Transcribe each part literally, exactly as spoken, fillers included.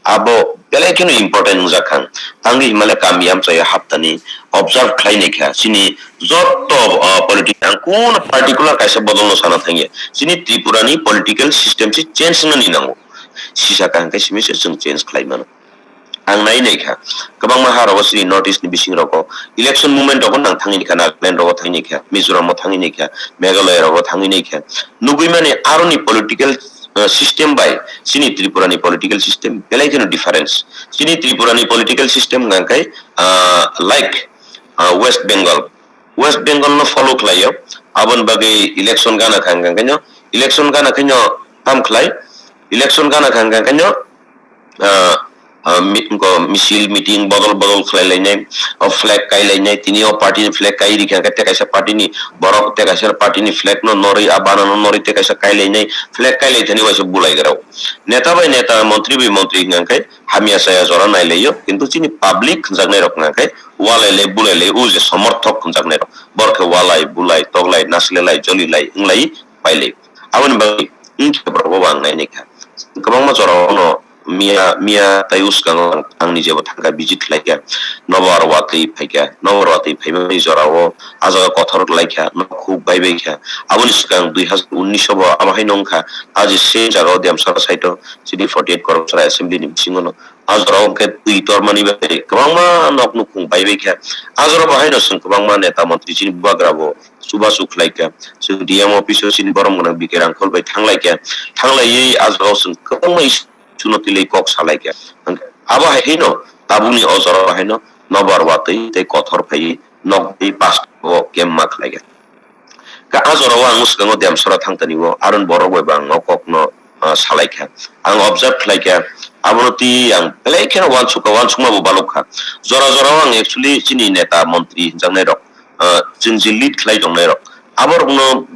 abo belai kheno important wngjak kha. Tangwi himale kami amchaio haptani observe khlai naikha, chini joto, ah, politics ang kuno particular kaisa bodolno sana thangya. Chini Tripurani political system se change wngnani nango. Sisa kaham khe simi se chwng change khlai mano. Ang nai naikha, kwbangma harogo chini North East ni bising rogo election movement rogo nang thangwi naikha, Nagaland rogo thangwi naikha, Mizoram o thangwi naikha, Meghalaya rogo thangwi naikha. Nugwi mani aroni political, uh, system bai chini Tripura ni political system belai kheno difference. Chini Tripura ni political system hwnkha khe, uh, like, uh, West Bengal, West Bengal no follow khlaio. Aboni bagwi election gana kha hwnkha khe no, election gana khe no tam khlai, election gana kha hwnkha khe no, ah, ah, mi-, go misil meeting bodol bodol khlai lainai, o flag kai lainai, tini o party ni flag kai rikha khe te kaisa party ni borok te kaisa party ni flag no norwi, a bana no norwi te kaisa kai lainai, flag kai lai thani waisa bulai grao. Neta bai neta, montri bai montri hwnkha khe hamya chaya jora nai laio, kintu chini public hwnjaknai rok hwnkha khe walai lai bulai lai, o je somorthok hwnjaknai rok, borok khe walai bulai toklai naslelai jolilai wnglai pailai. Aboni bagwi wngkhe borok bo ang nai naikha. Kwbangma jorao no miya, miya tai uskango ang, ang nijebo thangkha, visit khlaikha, nobar watwi phaikha, nobar watwi phaimani jorao ah jaga kothor laikha, nok khuk bai baikha. Aboni swkang dui hazar unnish o bo abo haino wngkha, ah je same jagao Demsara side o chini forty eight Korokchara assembly ni bisingo no ah jorao hwnkhe twi tormani bai kwbangma nok nukhung bai baikha. Ah jorao bo haino chwng kwbangma neta montri chini bubagra bo chubachu khlaikha. Chwng D M office o chini borom gwnang B K Rangkhol bai thanglaikha. Thanglaiwi ah jorao chwng kwbangma issue no twilai kok salaikha. Hwnkhe abo hai haino tabukni o jorao haino nobar watwi tei kothor phaiwi nok bai pass o camp ma khlaikha. Ka ah jorao ang swkango Demsara thangtani o, aron borok bai bo ang o kokno, ah, salaikha. Ang observe khlaikha, abono twi ang belai kheno uansukha, uansukma bo balukha. Jora jorao ang actually chini neta montri hwnjaknai rok, ah, chwng je lead khlai tongnai rok, aborokno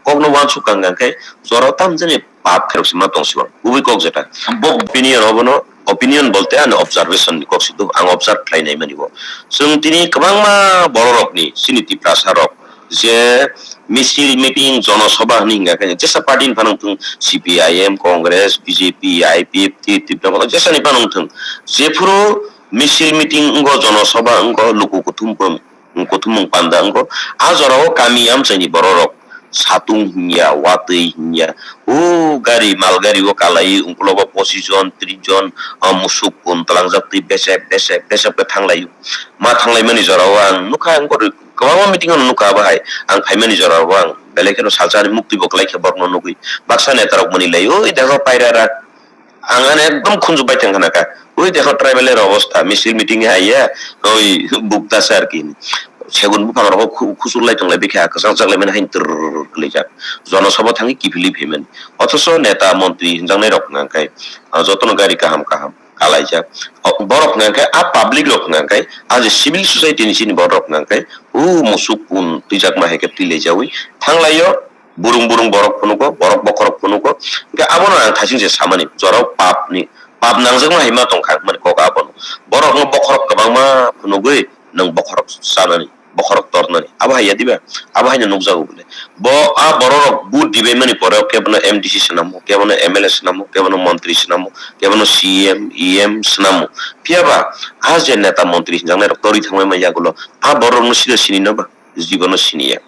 kokno uansukha hwnkha khe jorao tamjani pap khairok se ma tong sibang. Kubui kok jeta. Bo opinion obono, opinion bolte ani observation ni kok si do, ang observe khlai nai mani bo. Chwng tini kwbangma bororokni, chini Tiprasa rok, je misil, meeting, jonosobha hwnwi hwnka khe jesa party ni phano wngthung, C P I M, Congress, B J P, I P F T, Tipra Motha, jesani phano wngthung, jephuru misil, meeting wngo, jonosobha wngo, luku kuthum bo kuthumung panda wngkho. Ah jorao kami amchaini bororok satung hinya, watwi hinya, o gari, mal gari o kalai, ungkulogo pochis jon, tris jon, ah, musuk kun twlangjak twi besep, besep, besep khe thanglaio. Ma thanglaimani jorao ang nukha, ang kwbangma meeting o nukha abo hai. Ang phaimani jorao ang belai kheno salsa ani mukti bo kwlai khe borokno nugwi. Baksa netarok mani lai, oi dekho paira rak. Ang ani ekdom khunju bai thang khana kha. Ui dekho tribal er obostha, misil meeting hai ya, oi bukta se ar ki. Segun buphang rok khu-, khusuk lai tong lai bikha, kwchang chak lai mani hain trrrr kwlaijak. Jonosabha thangwi kiphilwi phaimani. Othoso neta montri hwnjaknai rok hwnka khe, ah, jotono gari kaham kaham kalaijak. O, borok hwnka khe, ah, public rok hwnka khe, ah, je civil society ni chini borok hwnka khe, u musuk kun twijakma hai khe twi laijawi thanglaio. Burung burung borok phunugo, borok bokhorok phunugo. Hwnkhe abono ang thasing se samani, jorao pap ni, pap nangjakma hai ma tongkha, hwnmani kok abono. Borokno bokhorok kwbangma phunugwi nwng bokhorok chanani, bokhorok tornani. Abo hai ya diba? Abo haino nukjago bole. Bo a bororok vote dibaimani pore kebono M D C swnamo, kebono M L A swnamo, kebono montri swnamo, kebono C M, E M swnamo. Phiyaba a je neta montri hwnjaknairok torwi thangbaima yagulo, a bororokno sida sini no ba? Jibono siniya.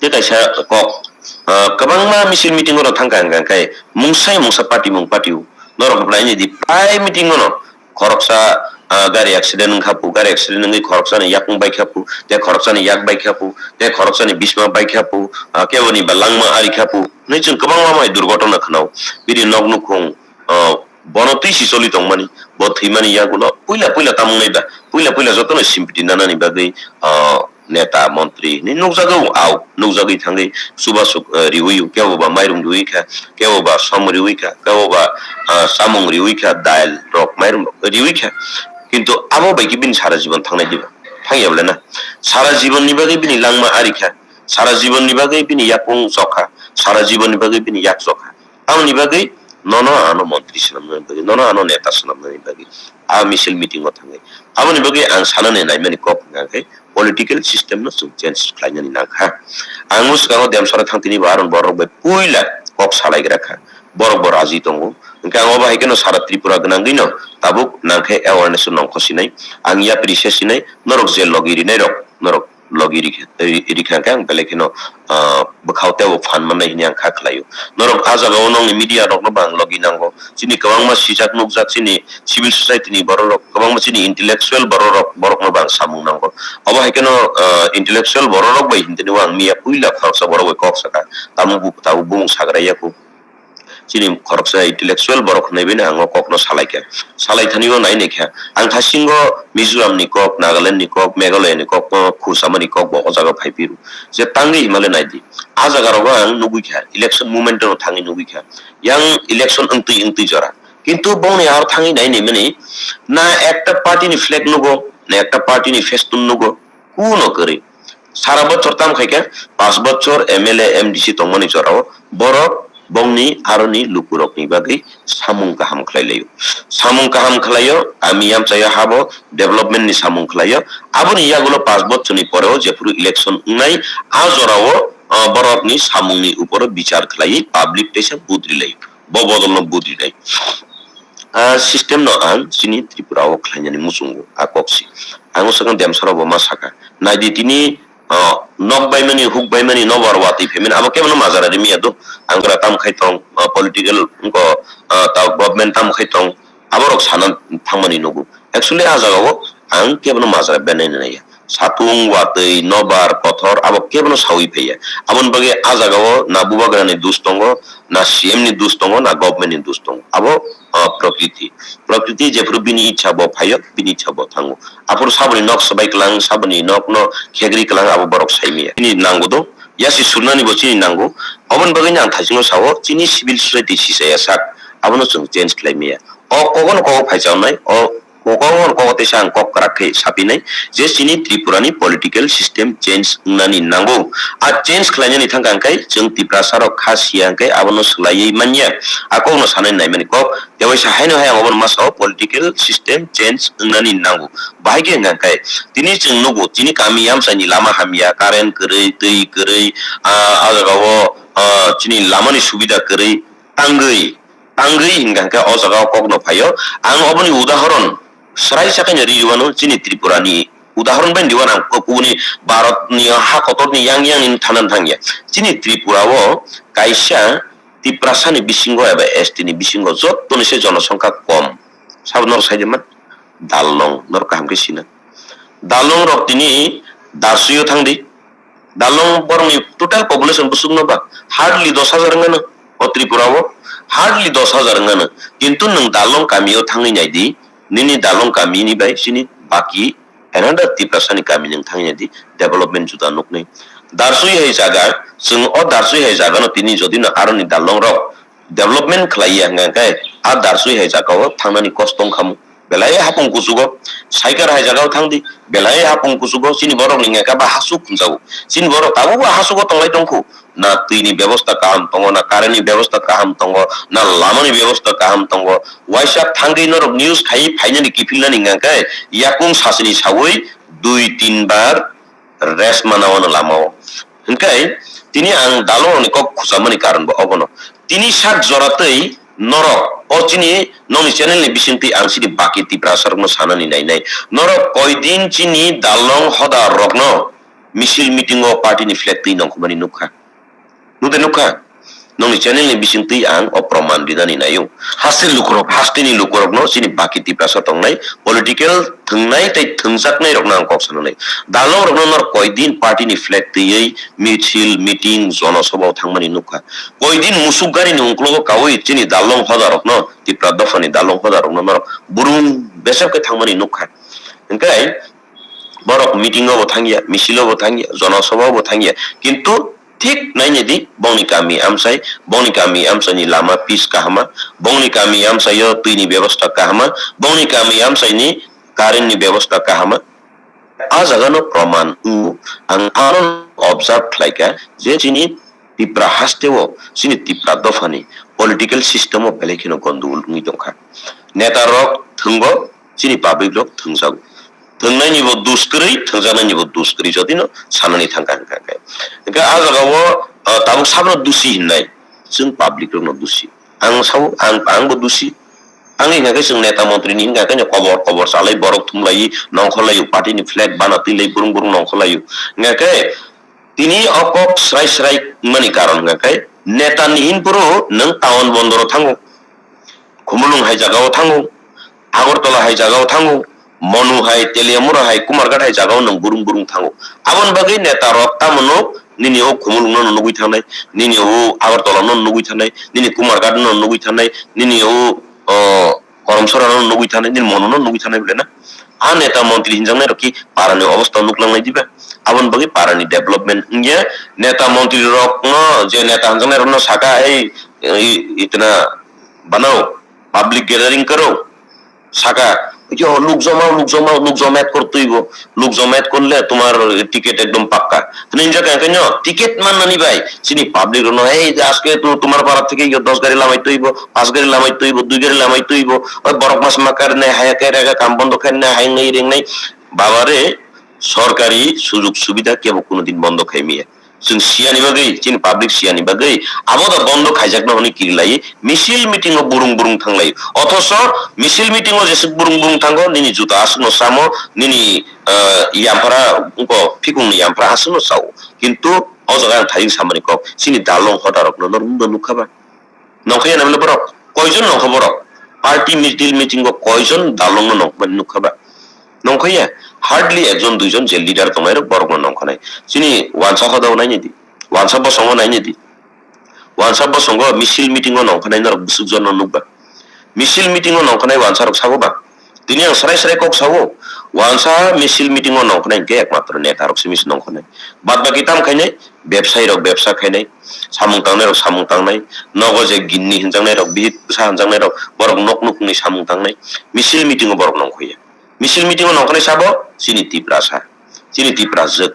Tei kaisa kok, ah, kwbangma misil meeting oro thangkha hwnka khe mungsa mungsa party mung party o norok belai ni di prai meeting ono khoroksa, ah, gari accident wngkha pu, gari accident wngwi khoroksa ni yakung bai kha pu, tei khoroksa ni yak bai kha pu, tei khoroksa ni bisma bai kha pu, ah, kebo ni ba langma ari kha pu, hwnwi chwng kwbangma mai durgotona khwnao. Bini nok nukhung, ah, bono twi si choli tongmani, bo thwimani yagulo puila puila tamung nai ba, puila puila jotono sympathy nanani bagwi, ah, neta, montri hinwi nukjagwi au, nukjagwi thangwi chubasuk, eh, riwi, kebo ba mairum riwi kha, kebo ba som riwi kha, kebo ba, ah, samung riwi kha, dal rok, mairum rok riwi kha. Kintu abo bai khe bini sara jibon thangnai diba? Thangya bole na. Sara jibon ni bagwi bini langma ari kha, sara jibon ni bagwi bini yakung chok kha, sara jibon ni bagwi bini yak chok kha. Aboni bagwi nono ano montri swnamnani bagwi, nono ano neta swnamnani bagwi a misil meeting o thangwi. Aboni bagwi ang sanani naimani kok hwnka khe political system no chwng change khlainani nangkha. Ang o swkango Demsara thangtini bo aron borok bai puila kok salaigra kha. Borok bo raji tongo, Hwnkhe ang obo hai kheno sara Tripura gwnangwino tabuk nangkhe awareness o nongkho sinai, ang yapri se sinai, norok je logi rinai rok, norok logi rikha, ri-, rikha hwnkhe ang belai kheno, ah, bwkhao teibo phan mannai hwnwi ang kha khlaio. Norok ah jagao nongni media rokno bo ang logi nango. Chini kwbangma sijak nukjak chini civil society ni borok rok, kwbangma chini intellectual borok rok, borokno bo ang samung nango. Obo hai kheno, ah, intellectual borok rok bai hinteni o ang miya puila khoroksa borok bai kok saka. Tamo bu-, tabuk bumung sagra yaku. Chini khoroksa intellectual borok hwnwi bini ang o kokno salaikha. Salai thani o nai naikha. Ang thasingo Mizoram ni kok, Nagaland ni kok, Meghalaya ni kok, o khursamani kok bo o jaga phai phiro. Je tangwi himale nai di. A jaga rogo ang nugwi kha. Election moment no thangwi nugwi kha. Yang election wngtwi wngtwi jora. Kintu bongni aro thangwi nai naimani na ekta party ni flag nugo, na ekta party ni festoon nugo. Kuno kwrwi. Sara bochor tam khaikha, panch bochor M L A, M D C tongmani jorao borok bongni aroni lukurokni bagwi samung kaham khlai laio. Samung kaham khlaio, kami yamchaio habo development ni samung khlaio. Aboni yagulo panch bochorni poreo jephuru election wngnai, a jorao, ah, borokni samungni uporo bichar khlaiwi public teisa budri laio. Bo bodolno budri nai. Ah, system no ang chini Tripura o khlainani muchungo, a kok si. Ang o swkang demsa rok bo ma saka. Nai di tini, ah, nok bai mani, huk bai mani, nobar watwi phaimani, abo kebono majra ri miya do. Ang gra tam khai tong, ah, political wngko, ah, ta government tam khai tong, abo rok sana thangmani nugo. Actually, a jaga o ang kebono majra benai nai ya. Satung, watwi, nobar, kothor, abo kebono sawi phaiya. Aboni bagwi a jagao na bubagrani dus tongo, na C M ni dus tongo, na government ni dus tongo. Abo, ah, prokriti. Prokriti jephuru bini ichha bo phaio, bini ichha bo thango. Aphuru saboni nok swbai klang, saboni nokno khegri klang, abo borok saimaya. Bini nango do, yasi surnani bo chini nango. Aboni bagwino ang thaisingo sao, chini civil society sisaya sak, abono chwng change khlai maya. O kogono kogo phaichawnai, o Kogo hor kogo teisa ang kok kwrak khe sapinai je chini Tripura ni political system change wngnani nango. A change khlainani thangkha hwnkhe chwng Tiprasa rok kha siya hwnkhe abono swlaiwi manya. A kokno sanai naimani kok tewaisa haino hai ang obono ma sao political system change wngnani nango. Bahai khe hwnkha hwnkhe tini chwng nugo chini kami amchaini lama hamya, current kwrwi, twi kwrwi, ah, ah jagao, ah, chini lamani subida kwrwi tangwi. Tangwi hingka hingke o jaga o kokno phaio. Ang oboni udahoron srai sakhaino ri rwano chini Tripura ni udahoron bai riwano ang kubuni Bharat ni ha kotor ni yang yang ni thana thangya. Chini Tripura o kaisa Tiprasa ni bisingo eba S T ni bisingo joto ni se jonosongkha kom. Sabo norok sai de man? Dalnong, norok kaham khe sina. Dalnong rok tini Darsuyo thang di. Dalnong borokni total population bwswkno ba hardly dos hajar wngano o Tripura o, hardly dos hajar wngano. Kintu nwng Dalnong kamio thangwi nai di, nini Dalnong kamini bai chini baki another Tiprasani kami nwng thangwi nai di, development juda nuknai. Darsui hai jaga, chwng o Darsui hai jagano tini jodi no aroni Dalnong rok development khlai ya hwnka khe a Darsui hai jaga o thangnani kosto wngkha mu. Belai hapung kuchugo, Saikar hai jaga o thang di, belai hapung kuchugo, chini borok ni hwnka khe ba hasuk hwnjago. Chini borok tabuk bo hasugo tonglai tongkhu. Na twi ni bebosta kaham tongo, na current ni bebosta kaham tongo, na lama ni bebosta kaham tongo. Waisa thangwi norok news khai phainani kiphilnani hwnka khe yakung sachini saui dui tin bar rest mana wano lama o. Hingke tini ang Dalong rokni kok khujamani karon bo obono. Tini sak jora tei norok o chini nokni channel ni bisingtwi ang chini baki Tiprasa rokno sanani nainai. Norok koidin chini Dalong hoda rokno misil meeting o party ni flag twi nongkhormani nukha. Nukte nukha? Nokni channel ni bisingtwi ang o proman rinani naio. Haste lukurok, hasteni lukurokno chini baki Tiprasa tongnai political thwngnai tei thwngjaknai rokno ang kok sananai. Dalong rokno nor koidin party ni flag twiwi misil, meeting, jonosabha o thangmani nukha. Koidin musuk gari ni ungklogo kaui chini Dalong hoda rokno, Tipra dopha ni Dalong hoda rokno norok burung besap khe thangmani nukha. Hingke borok meeting o bo thangya, misil o bo thangya, jonosabha o bo thangya. Kintu Thik nainai di, bongni kami amchai, bongni kami amchaini lama pitch kahama, bongni kami amchaio twini bebosta kahama, bongni kami amchaini current ni bebosta kahama. A jaga no proman wngo. Ang ano observe khlaikha je chini Tipra haste o, chini Tipra dopha ni political system o belai kheno gondogol wngwi tongkha. Neta rok thwngo, chini public rok thwngjago. Thwngnaini bo dus kwrwi, thwngjaknaini bo dus kwrwi, jotino sanani thangkha hwnkha khe. Hwnkhe a jaga o, ah, tabuk sabno dusi hinnai, chwng public rokno dusi. Ang sao, ang, ang bo dusi. Ang hingkha khe chwng neta montri ni hingkha khe no kobor kobor chalai borok thumlai nongkhorlai o, party ni flag bana twilai burung burung nongkhorlai o. Hingkha khe tini o kok srai srai mani karon hingkha khe neta ni hinphuru nwng town bondoro thango. Khumulwng hai jagao thango, Agartala hai jagao thango, Manu hai, Teliamura hai, Kumarghat hai jagao nwng burung burung thango. Aboni bagwi neta rok tamo nuk, nini o Khumulwng no nugwi thangnai, nini o Agartala no nugwi thangnai, nini Kumarghat no nugwi thangnai, nini o, o, Koromsora no nugwi thangnai, nini Manu no nugwi thangnai bole na. A neta montri hinjaknai rok ki para ni obostha nuk langnai diba? Aboni bagwi para ni development wngya, neta montri rok no je neta hinjaknai rok no saka, "Ei, ei, itna banao, public gathering karo," saka, "Yo, luk joma, luk joma, luk jomayat kor tuibo, luk jomayat korle tomar ticket ekdom pakka." Hwnwi hinjak kha, hwnkhe no ticket mannani bai chini public rokno, "Ei, aske tu-, tomar para theke yo dos gari lamai tuibo, pas gari lamai tuibo, dui gari lamai tuibo, oi borok mas ma karinai, haya kaira, kam bondo khainai, haingnai, ringnai." Baba re, sorkari sujug subida kebo kuno din bondo khai miya. Chwng siyani bagwi, chini public siyani bagwi, abo da bondo khaijakna hwnwi kirilai, misil meeting o burung burung thanglai. Othoso misil meeting o jeswk burung burung thango, nini juta aswkno samo, nini, ah, yamphara wngkho, phikungni yamphara aswkno sao. Kintu o jaga ang thayung samani kok, chini dalong hoda rokno norok wngno nukha ba? Nongkhorya nabile borok? Koijon nongkha borok? Party meeting, meeting o koijon dalongno nongkhormani nukha ba? Nongkhorya. Hardly ekjon duijon je leader tongnai rok borokno nongkhornai. Chini wansa hoda o naini di. Wansa bosongo naini di. Wansa bosongo misil meeting o nongkhornai norok bwswk jon no nukba? Misil meeting o nongkhornai wansa rok sabo ba? Tini ang srai srai kok sao, wansa misil meeting o nongkhornai hwnkhe ekmatro neta rok simi se nongkhornai. Bad baki tam khainai, bebsai rok bebsa khainai, samung tangnai rok samung tangnai, nogo je ginni hinjaknai rok, bihik bwsa hinjaknai rok, borok nok nukhungni samung tangnai, misil meeting o borok nongkhoya. Misil meeting o nongkhornai sabo, chini Tiprasa, chini Tiprajwk.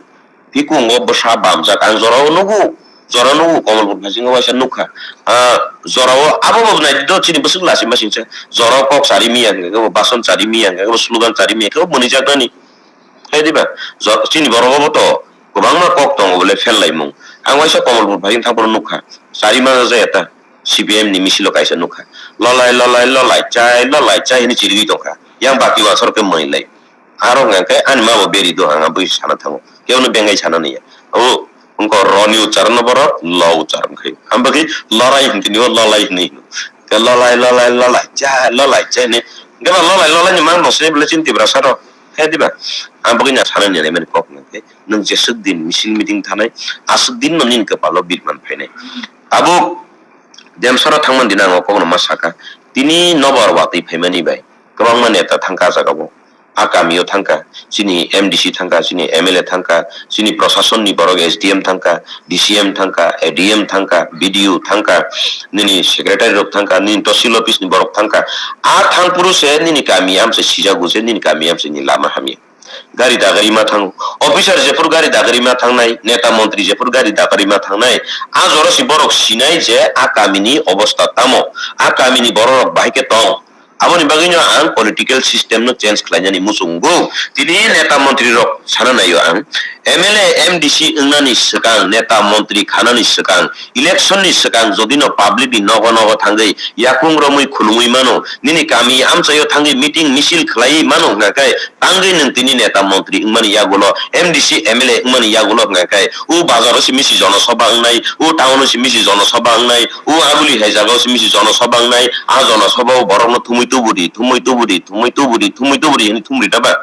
Bhikungo bwsa bamjak, ang jorao nugo, jorao nugo, Komolpur phasingo waisa nukha. Ah, jorao abo bo nai do, chini bwswk lachima singcha. Jorao kok chari miya hwnkhe bo, bason chari miya hwnkhe bo, slogan chari miya hwnkhe bo, mwnwijak nani. Hai diba? Jor-, chini borok bo to kwbangma kok tongo bole, fel laimung. Ang waisa Komolpur phasing thangphuru nukha. Chari ma jaya ta. C P M ni misilo kaisa nukha. Lolai, lolai, lolai, chai, lolai, chai hwnwi chirigwi tongkha. Yang baki wansaro khe mwnwi lai. Aro hwnka khe ani ma bo beri do, ang bui sana thango. Kebo no bengai sana niya. O, wngkha ro ni uchcharon no borok lo uchcharon khai. Ang bagwi lorai hwn tini o lolai hwnwi hino. Khe lolai, lolai, lolai, cha, lolai, cha hwnwi. Hwnkhe ba lolai, lolai ni mang no se bole chini Tiprasa rok. Khe diba? Ang bagwi na sana niya mani kok hwnkhe. Nwng jeswk din misil meeting thanai, aswk din no nini kwpalo birman phainai. Tabuk Demsora thangmani din ang o kokno ma saka. Tini nobar watwi phaimani bai kwbangma neta thangkha ah jagao. A kamio thangkha, chini M D C thangkha, chini M L A thangkha, chini prosasonni borok S D M thangkha, D C M thangkha, A D M thangkha, B D O thangkha, nini secretary rok thangkha, nini tosil office ni borok thangkha. A thangphuru se nini kami amchai sijago je, nini kami amchai ni lama hamya. Gari dagari ma thango. Officer jephuru gari dagari ma thangnai, neta montri jephuru gari dagari ma thangnai, a jora si borok sinai je a kamini obostha tamo, a kamini borok rok bahai khe tong. Aboni bagwino ang political system no change khlainani muchungo. Tini neta montri rok sana naio ang. M L A, M D C wngnani swkang, neta montri khanani swkang, election ni swkang jodi no public ni nogo nogo thangwi yakung romwi khulumwi mano, nini kami amchaio thangwi meeting misil khlaiwi mano hwnkha khe, tangwi nwng tini neta montri wngmani yagulo, M D C, M L A wngmani yagulo hwnkha khe, o bazaro simi si jonosabha wngnai, o town o simi si jonosabha wngnai, o aguli hai jagao simi si jonosabha wngnai, a jonosabha o borokno thumwi tubudi, thumwi tubudi, thumwi tubudi, thumwi tubudi hwnwi thumri ta ba?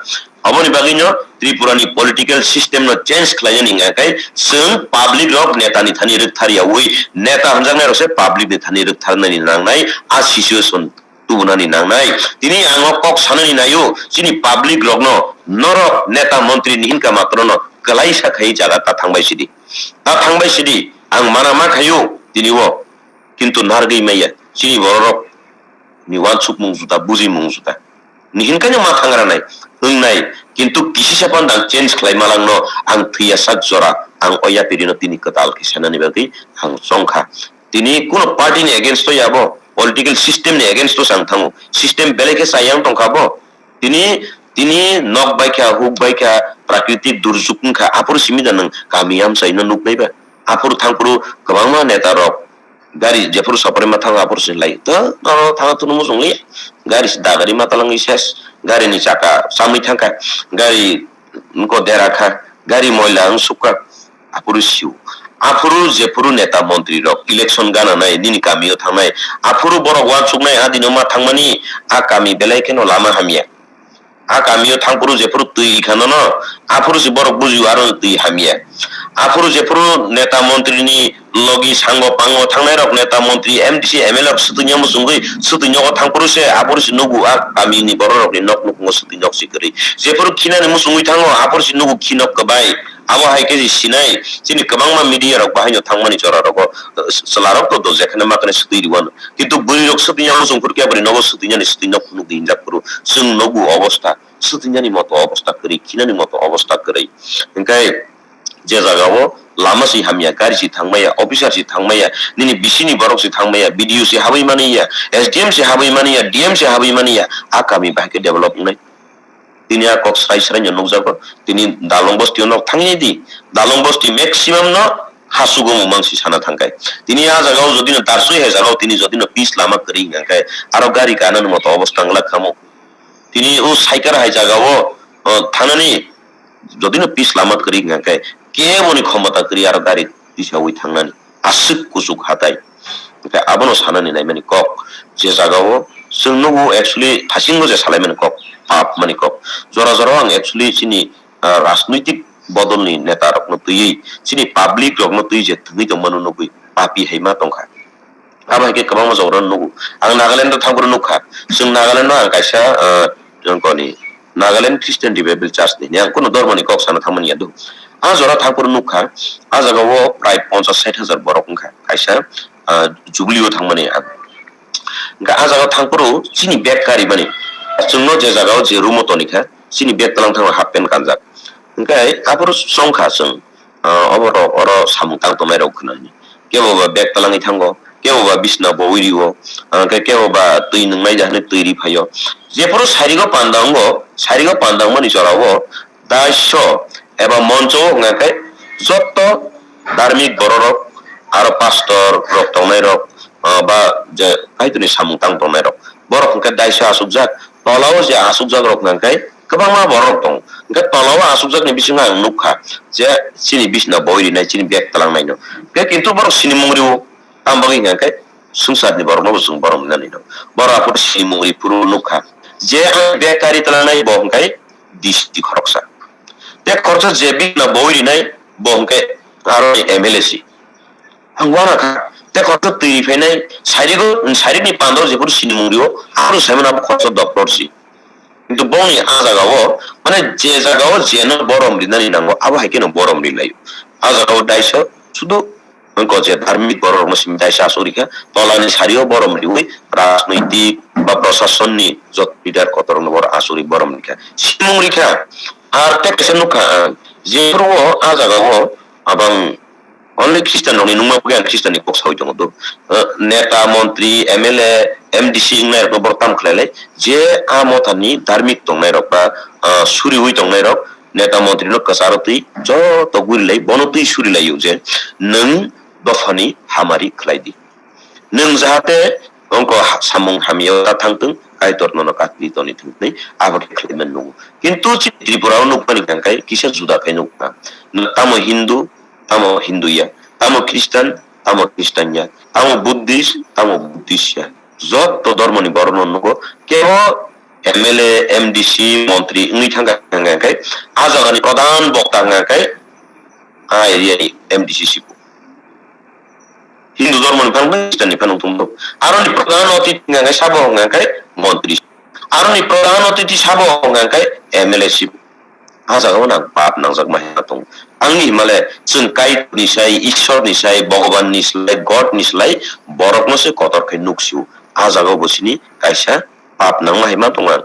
Aboni bagwino Tripura ni political system no change khlainani hwnkha khe chwng public rok neta ni thani rwktharyawi, neta hwnjaknai rok se public ni thani rwktharnani nangnai, a situation tubunani nangnai. Tini ang o kok sanani naio, chini public rokno norok neta montri ni hinka matrono kwlaisa khai jaga ta thangbai sidi. Ta thangbai sidi, ang mana ma khaio tini o, kintu narwgwi maya. Chini bororok ni uansukmung juda, bujimung juda. Ni hinkaino ma thangra nai, wngnai, kintu kisisa phan ang change khlai malangno ang thwiya sak jora, ang o yapirino tini kwtal khe sanani bagwi ang chongkha. Tini kuno party ni against o yabo, political system ni against o se ang thango. System belai khe chayang tongkha bo. Tini, tini nok baikha, huk baikha, prakriti durjuk wngkha, aphuru simi da nwng kami amchaino nuknai ba? Aphuru thangphuru kwbangma neta rok Gari jephuru soprima thango aphuru se lai. To, oro thangna tunu muchung li. Gari se dagari ma talangwi ses. Gari ni chaka chamwi thangkha. Gari ko dera kha. Gari moila wng sukha. Aphuru siu. Aphuru jephuru neta montri rok election gana nai nini kamio thangnai. Aphuru borok uansuknai a dino ma thangmani a kami belai kheno lama hamya. A kamio thangphuru jephuru twi rikha nono, aphuru se borok bujio aro twi hamya. Aphuru jephuru neta montri ni logi sango pango thangnai rok, neta montri, M D C, M L A rok swtwi nya muchungwi swtwi nogo thangphuru se, aphuru se nugu a kami ni borok rok ni nok nukhungo swtwi nok si kwrwi. Jephuru khinani muchungwi thango, aphuru se nugu khinok kwbai. Abo hai khe sinai, chini kwbangma media rok bahaino thangmani jora rogo, eh, chwla rok to do jekhane makhane swtwi rwano. Kintu bwrwi rok swtwi nya muchung phuru khe bwrwi nogo swtwi nani swtwi nok phunuk di hinjak phuru chwng nugu obostha. Swtwinani moto obostha kwrwi, khinani moto obostha kwrwi. Hwnkhe je jagao lama si hamya, gari si thangmaya, officer si thangmaya, nini bisini borok si thangmaya, B D O si habwi maniya, S D M si habwi maniya, D M si habwi maniya, a kami bahai khe develop wngnai. Tini a kok srai srai no nukjago. Tini Dalong Bostio nok thangni di. Dalong Bosti maximum no ha sugo mung mangsi sana thangkai. Tini a jagao jodi no darsui hai jagao tini jodi no pis lama kwrwi hwnkhe aro gari kanani moto obostha wngla khamu. Tini o Saikar hai jagao, o, thanani jodi no pis lama kwrwi hwnkha khe keboni khomota kwrwi aro gari tisawi thangnani aswk kuchuk hatai. Hwnkhe abono sanani naimani kok je jagao chwng nugo actually thasingo je salaimani kok, pap mani kok. Jora jora ang actually chini, ah, rajnoitik bodolni neta rokno twiwi chini public rokno twi je thwngwi tongmano nugwi papi hai ma tongkha. Abo hai khe kwbangma jora nugo. Ang Nagaland o thangphuru nukha. Chwng Nagaland o ang kaisa, ah, jongkoni Nagaland Christian Revival Church ni, ang kuno dormo ni kok sana thangmani ya do. A jora thangphuru nukha. A jaga o prai ponchas sait hajar borok wngkha. Kaisa, ah, Jubilee o thangmani ang. Hwnkhe a jaga thangphuru chini bag kari mani. Chwngno je jaga o je room o tonikha, chini bag tlang thango half pant kanjak. Hwnkhe aphuru chongkha chwng. Ah, obo rok oro samung tang tongnai rok khna hini. Kebo ba bag talangwi thango, kebo ba bisna bowi rio, ah, khe kebo ba twi nwngnai da hwnwi twi ri phaio. Jephuru sarigo panda wngo, sarigo panda wngmani jorao daisho eba moncho wngkha khe jotto dharmik bororok aro pastor rok tongnai rok, ah, ba je Kaitorni samung tang tongnai rok borok hwnkhe daisho asukjak. Tolao je asukjak rok hwnkhe kwbangma borok tongo. Hwnkhe tolao asukjakni bisingo ang nukha je chini bisna boi rinai, chini bag talang naino. Hwnkhe kintu borok sinimung rio, tamo bagwi hwnkhe swngcharni borokno bo chwng borom rinani no. Borok aphuru sinimung ri phuru nukha je ang bag kari talang nai bo hwnkhe D C khoroksa. Tei khoroksa je bisna boi rinai bo hwnkhe aro M L A si. Ang uana kha, tei khoroksa twi ri phainai, sairik, sairikni pandao jephuru sinimung rio, aphuru saimano abo khoroksa doctor si. Kintu bongni a jagao, mane je jagao jeno borom rinani nango, abo hai kheno borom rinai. A jagao daisa, sudu wngkha je dharmik bororokno simi daisa asuk rikha, tolani sario borom riwi, rajnoitik ba prosasonni jot leader kotorokno boro asuk ri borom rikha. Sinimung rikha, ar tei kaisa nukha ang, jephuru o a jagao abang Only Christian rokni nungma bagwi ang Christian ni kok sawi tongo do. Eh, neta, montri, M L A, M D C wngnai rokno borok tamo khlai lai? Je a motha ni dharmik tongnai rok ba, ah, suriwi tongnai rok neta montri no kwcharo twi joto guri lai, bono twi suri lai o je nwng dophani hamari khlai di. Nwng jahate wngkha ha-, samung hamya ta thang thung, Kaitor nono katli toni thung twi abo khe khlai man nungo. Kintu chini Tripura o nukmani hwnkhe kisa juda khe nukha. Nwng tamo Hindu, tamo Hindu ya, tamo Christian, tamo Christian ya, tamo Buddhist, tamo Buddhist ya. Jotto dhormoni borokno nugo, kebo M L A, M D C, montri wngwi thangkha hwnkhe, a jagani pradhan bokta hwnkhe, a area ni M D C sibu. Hindu dhormoni phano, Christian ni phano wngthung do. Aroni pradhan otiti hwnkhe sabo hwnkhe montri. Aroni pradhan otiti sabo hwnkhe M L A sibu. A jagao nang pap nangjak ma hwnna tongo. Angni himale chwng Kaitorni sai, Ishwarni sai, Bhagwanni slai, Godni slai borokno se kotor khe nuk sio. A jagao bo chini kaisa pap nangma hai ma tongo ang.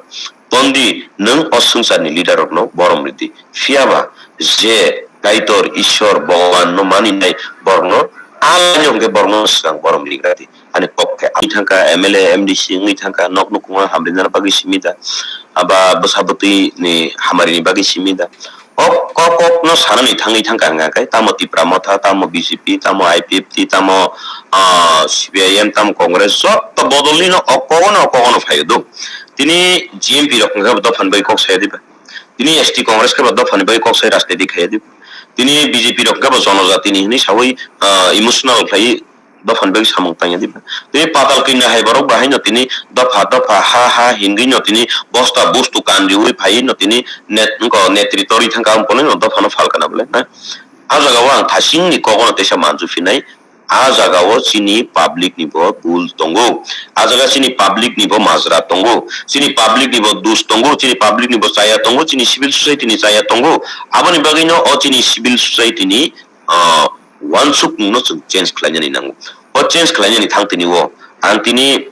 Tondi nwng o swngcharni leader rokno borom ridi. Phiyaba je Kaitor, Ishwar, Bhagwan no maninai borokno a laino hwnkhe borokno swkang borom rigradi. Ani kok khe wngwi thangkha, M L A, M D C wngwi thangkha, nok nukhungo hamrinani bagwi simi da, aba bwsa bwtwi ni hamarini bagwi simi da. O kok, kokno sanani thangwi thangkha hwnka khe, tamo Tipra Motha, tamo B J P, tamo I P F T, tamo, ah, C P I M, tamo Congress, joto bodolni no o kogono, o kogono phaio do. Tini G M P rok hwnka khe bo dophani bai kok saya diba. Tini S T Congress khe bo dophani bai kok sai rajniti khaya diba. Tini B J P rok khe bo jonojatini hwnwi sawi, ah, emotional khlai dophani bagwi samung tangya diba. Tini patal kanya hai borok bahai no tini dopha dopha ha ha hingwi no tini bosta bustu kan riwi phai no tini net-, wngko netrito ri thangka, wng kono no dophano phalkana bole, na? A jaga o ang thasing ni kok no teisa manju phinai, a jaga o chini public ni bo bul tongo, a jaga chini public ni bo majra tongo, chini public ni bo dus tongo, chini public ni bo chaya tongo, chini civil society ni chaya tongo, aboni bagwi no o chini civil society ni, ah, uansukmung no chwng change khlainani nango. O change khlainani thang tini o ang tini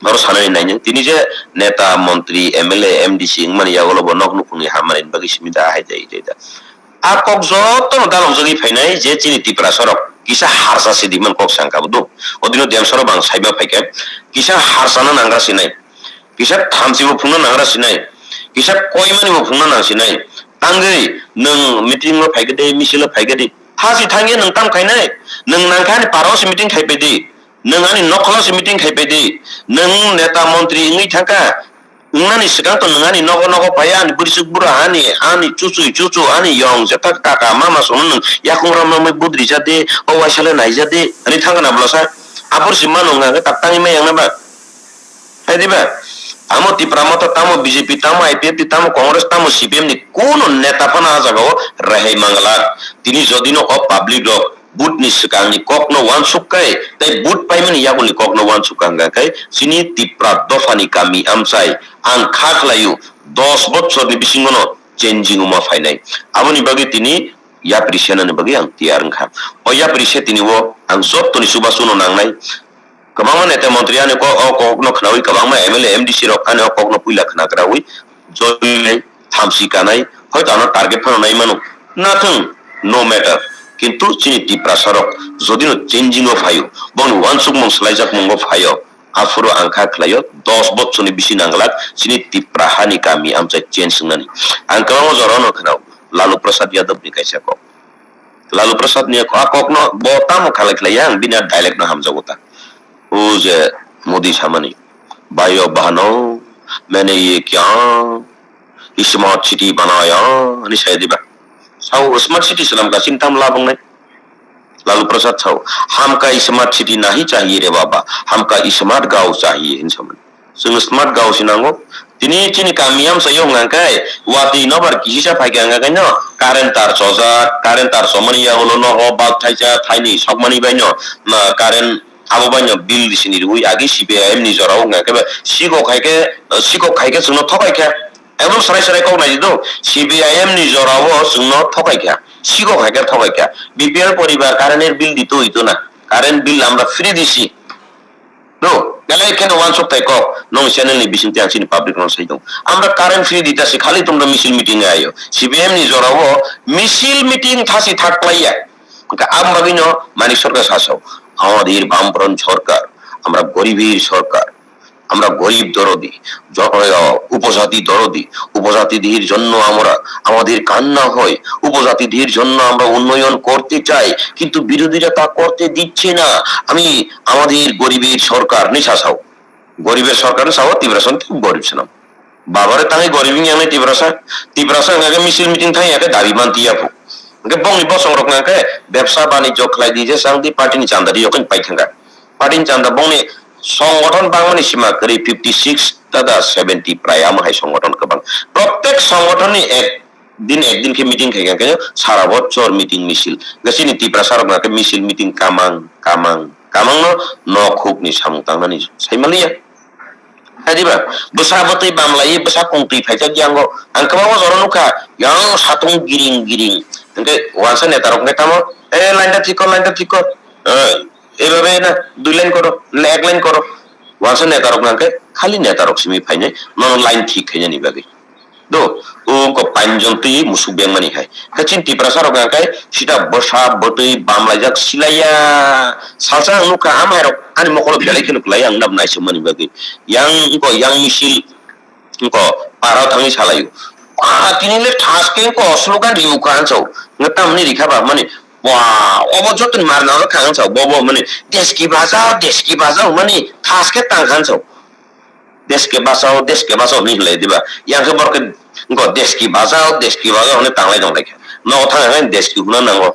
oro sanani nainai. Tini je neta, montri, M L A, M D C wngmani yagulo bo nok nukhungni hamani bagwi simi da hai jai jai da. A kok jotono dalokjagwi phainai je chini Tiprasa rok kisa harsa se di man kok sangka bo do. O dino Demsa rok bang saiba phaikhe kisa harsana nangra sinai. Kisa thamchi bo phungna nangra sinai. Kisa koimani bo phungna nang sinai. Tangwi nwng meeting o phaikhe de, misil o phaikhe de. Hasi thangya nwng tam khainai. Nwng nangkha ani parao se meeting khaipai di. Nwng ani nokholo se meeting khaipai di. Nwng neta montri wngwi thangkha. Wngnani swkang to nwng ani nogo nogo phai ani bwrwisuk bura ani, ani chuchwi chuchu ani yong jeta kaka mama sono nwng yakung ram ramwi budri jade, o waisale nai jade, ani thangkha na bwlasa. Abor si mano wngkha khe tak tangwi maya wngna ba. Hai diba? Tamo Tipra Motha, tamo B J P, tamo I P F T, tamo Congress, tamo C P M ni kuno neta phano ah jagao rehai manglak. Tini jodino o public rok vote ni swkangni kokno uansuk khe tei vote paimani yagulni kokno uansuk kha hwnka khe chini Tipra dophani kami amchai ang kha khlaio dos bochorni bisingono changing wngma phainai. Aboni bagwi tini yapri senani bagwi ang tiyar wngkha. O yapri se tini o ang jottoni chubachuno nangnai. Kwbangma neta montri ani kok, o kokno khnaui kwbangma M L A, M D C rok ani o kokno puila khnakraui joinai, thamchi kanai, hoito ano target phano nai mano. Nothing, no matter. Kintu chini Tiprasa rok jodino changing o phaio, bongni uansukmung swlaijakmungo phaio, aphuru ang kha khlaio, dos bochorni bisi nanglak chini Tipra hani kami amchai change wngnani. Ang kwbangma jorao no khnao, Lalu Prasad Yadav ni kaisa kok. Lalu Prasad ni a kokno bo tamo khalai khlai ya, ang bini a dialect no hamjago ta. O je Modi samani, "Bhaiyo bahno, maine ye kya smart city banaya," ani sai diba. Sao smart city swnam ka chini tam labong nai. Lalu Prasad sao, "Hamka smart city nahi chahiye re baba, hamka smart gaon chahiye," hin samani. Chwng smart gaon se nango. Tini chini kami amchaio hwnka khe watwi nobar kisisa phaikha hwnka khe no current tar chojak, current tar chomani yagulo nogo bulb thaisa thainwi sokmani bai no, ma, current abo bai no bill sini rwi agi C P I M ni jorao hwnka khe sikok hai khe, sikok hai khe chwngno thokai kha. Ebong sarai sarai kok nai di do, C P I M ni jorao chwngno thokai kha, sikok hai khe thokai kha. B P L poribar current er bill dito oito na, current bill amra free disi. No, belai kheno uansuk thai kok, nong channel ni bising tei ang chini public rok sai tong. Amra current free dita si khali tumra misil meeting ayo. C P M ni jorao misil meeting thasi thak klaiya. Hwnkhe ang bagwi no Manik Sarkar sasao. Amadir Bamfront Sarkar, amra goribir Sarkar, amra gorib dorodi, জ-, আহ, উপজাতি দরদি, উপজাতিদের জন্য আমরা, আমাদের কান্না হয়, উপজাতিদের জন্য আমরা উন্নয়ন করতে চাই, কিন্তু বিরোধীরা তা করতে দিচ্ছে না। আমি আমাদের গরিবের সরকার, ni sasao. Goriber sorkar ni sao Tiprasa ni gorib swnam. Babare tangwi gorib wngya nai Tiprasa. Tiprasa hwnka khe misil meeting thangya khe dabi man tiya phu. Hwnkhe bongni bosong rok hwnka khe bebsa banijyo khlai di je chang di party ni chanda ri yokni pai thangkha. Party ni chanda bongni songothon bangmani sima kwrwi fifty six tada seventy prai amo hai songothon kwbang. Protek songothon ni ek din ek din khe meeting khai khe sara bochor meeting misil. Hwnkhe chini Tiprasa rok hwnka khe misil meeting kamang kamang kamang no nok huk ni samung tangnani sai maliya. Hai diba? Bwsa bwtwi bamlai, bwsa kongtwi phaijak yango. Ang kwbangma jora nukha, yang satung giring giring. Hwnkhe wansa neta rok hwnkhe tamo, "Eh, line ta thik kor, line ta thik kor. Eh, ebabe na, dui line koro, na ek line koro." Wansa neta rok hwnkhe khali neta rok simi phainai, nono line thik khainani bagwi. Do, o ko panjon twi musuk beng mani hai. Khe chini Tiprasa rok hwnkhe sita bwsa bwtwi bamlaijak silaiya. Salsa ang nukha, am hai rok ani mokolo belai kheno kwlai ang nab naisuk mani bagwi. Yang ko yang misil ko para thangwi salaio. Ah, tini le thas khe ko slogan riu kha ang sao. Nga tamni rikha ba mani. Wa, obo joto ni mar na kha ang sao. Bo bo mani desh ki bachao, desh ki bachao mani thas khe tang kha ang sao. Desh ke bachao, desh ke bachao hinwi hinlai diba. Yang khe borok khe go desh ki bachao, desh ki bachao hinwi tanglai tong lai kha. Nogo thang khe desh ki huna nango.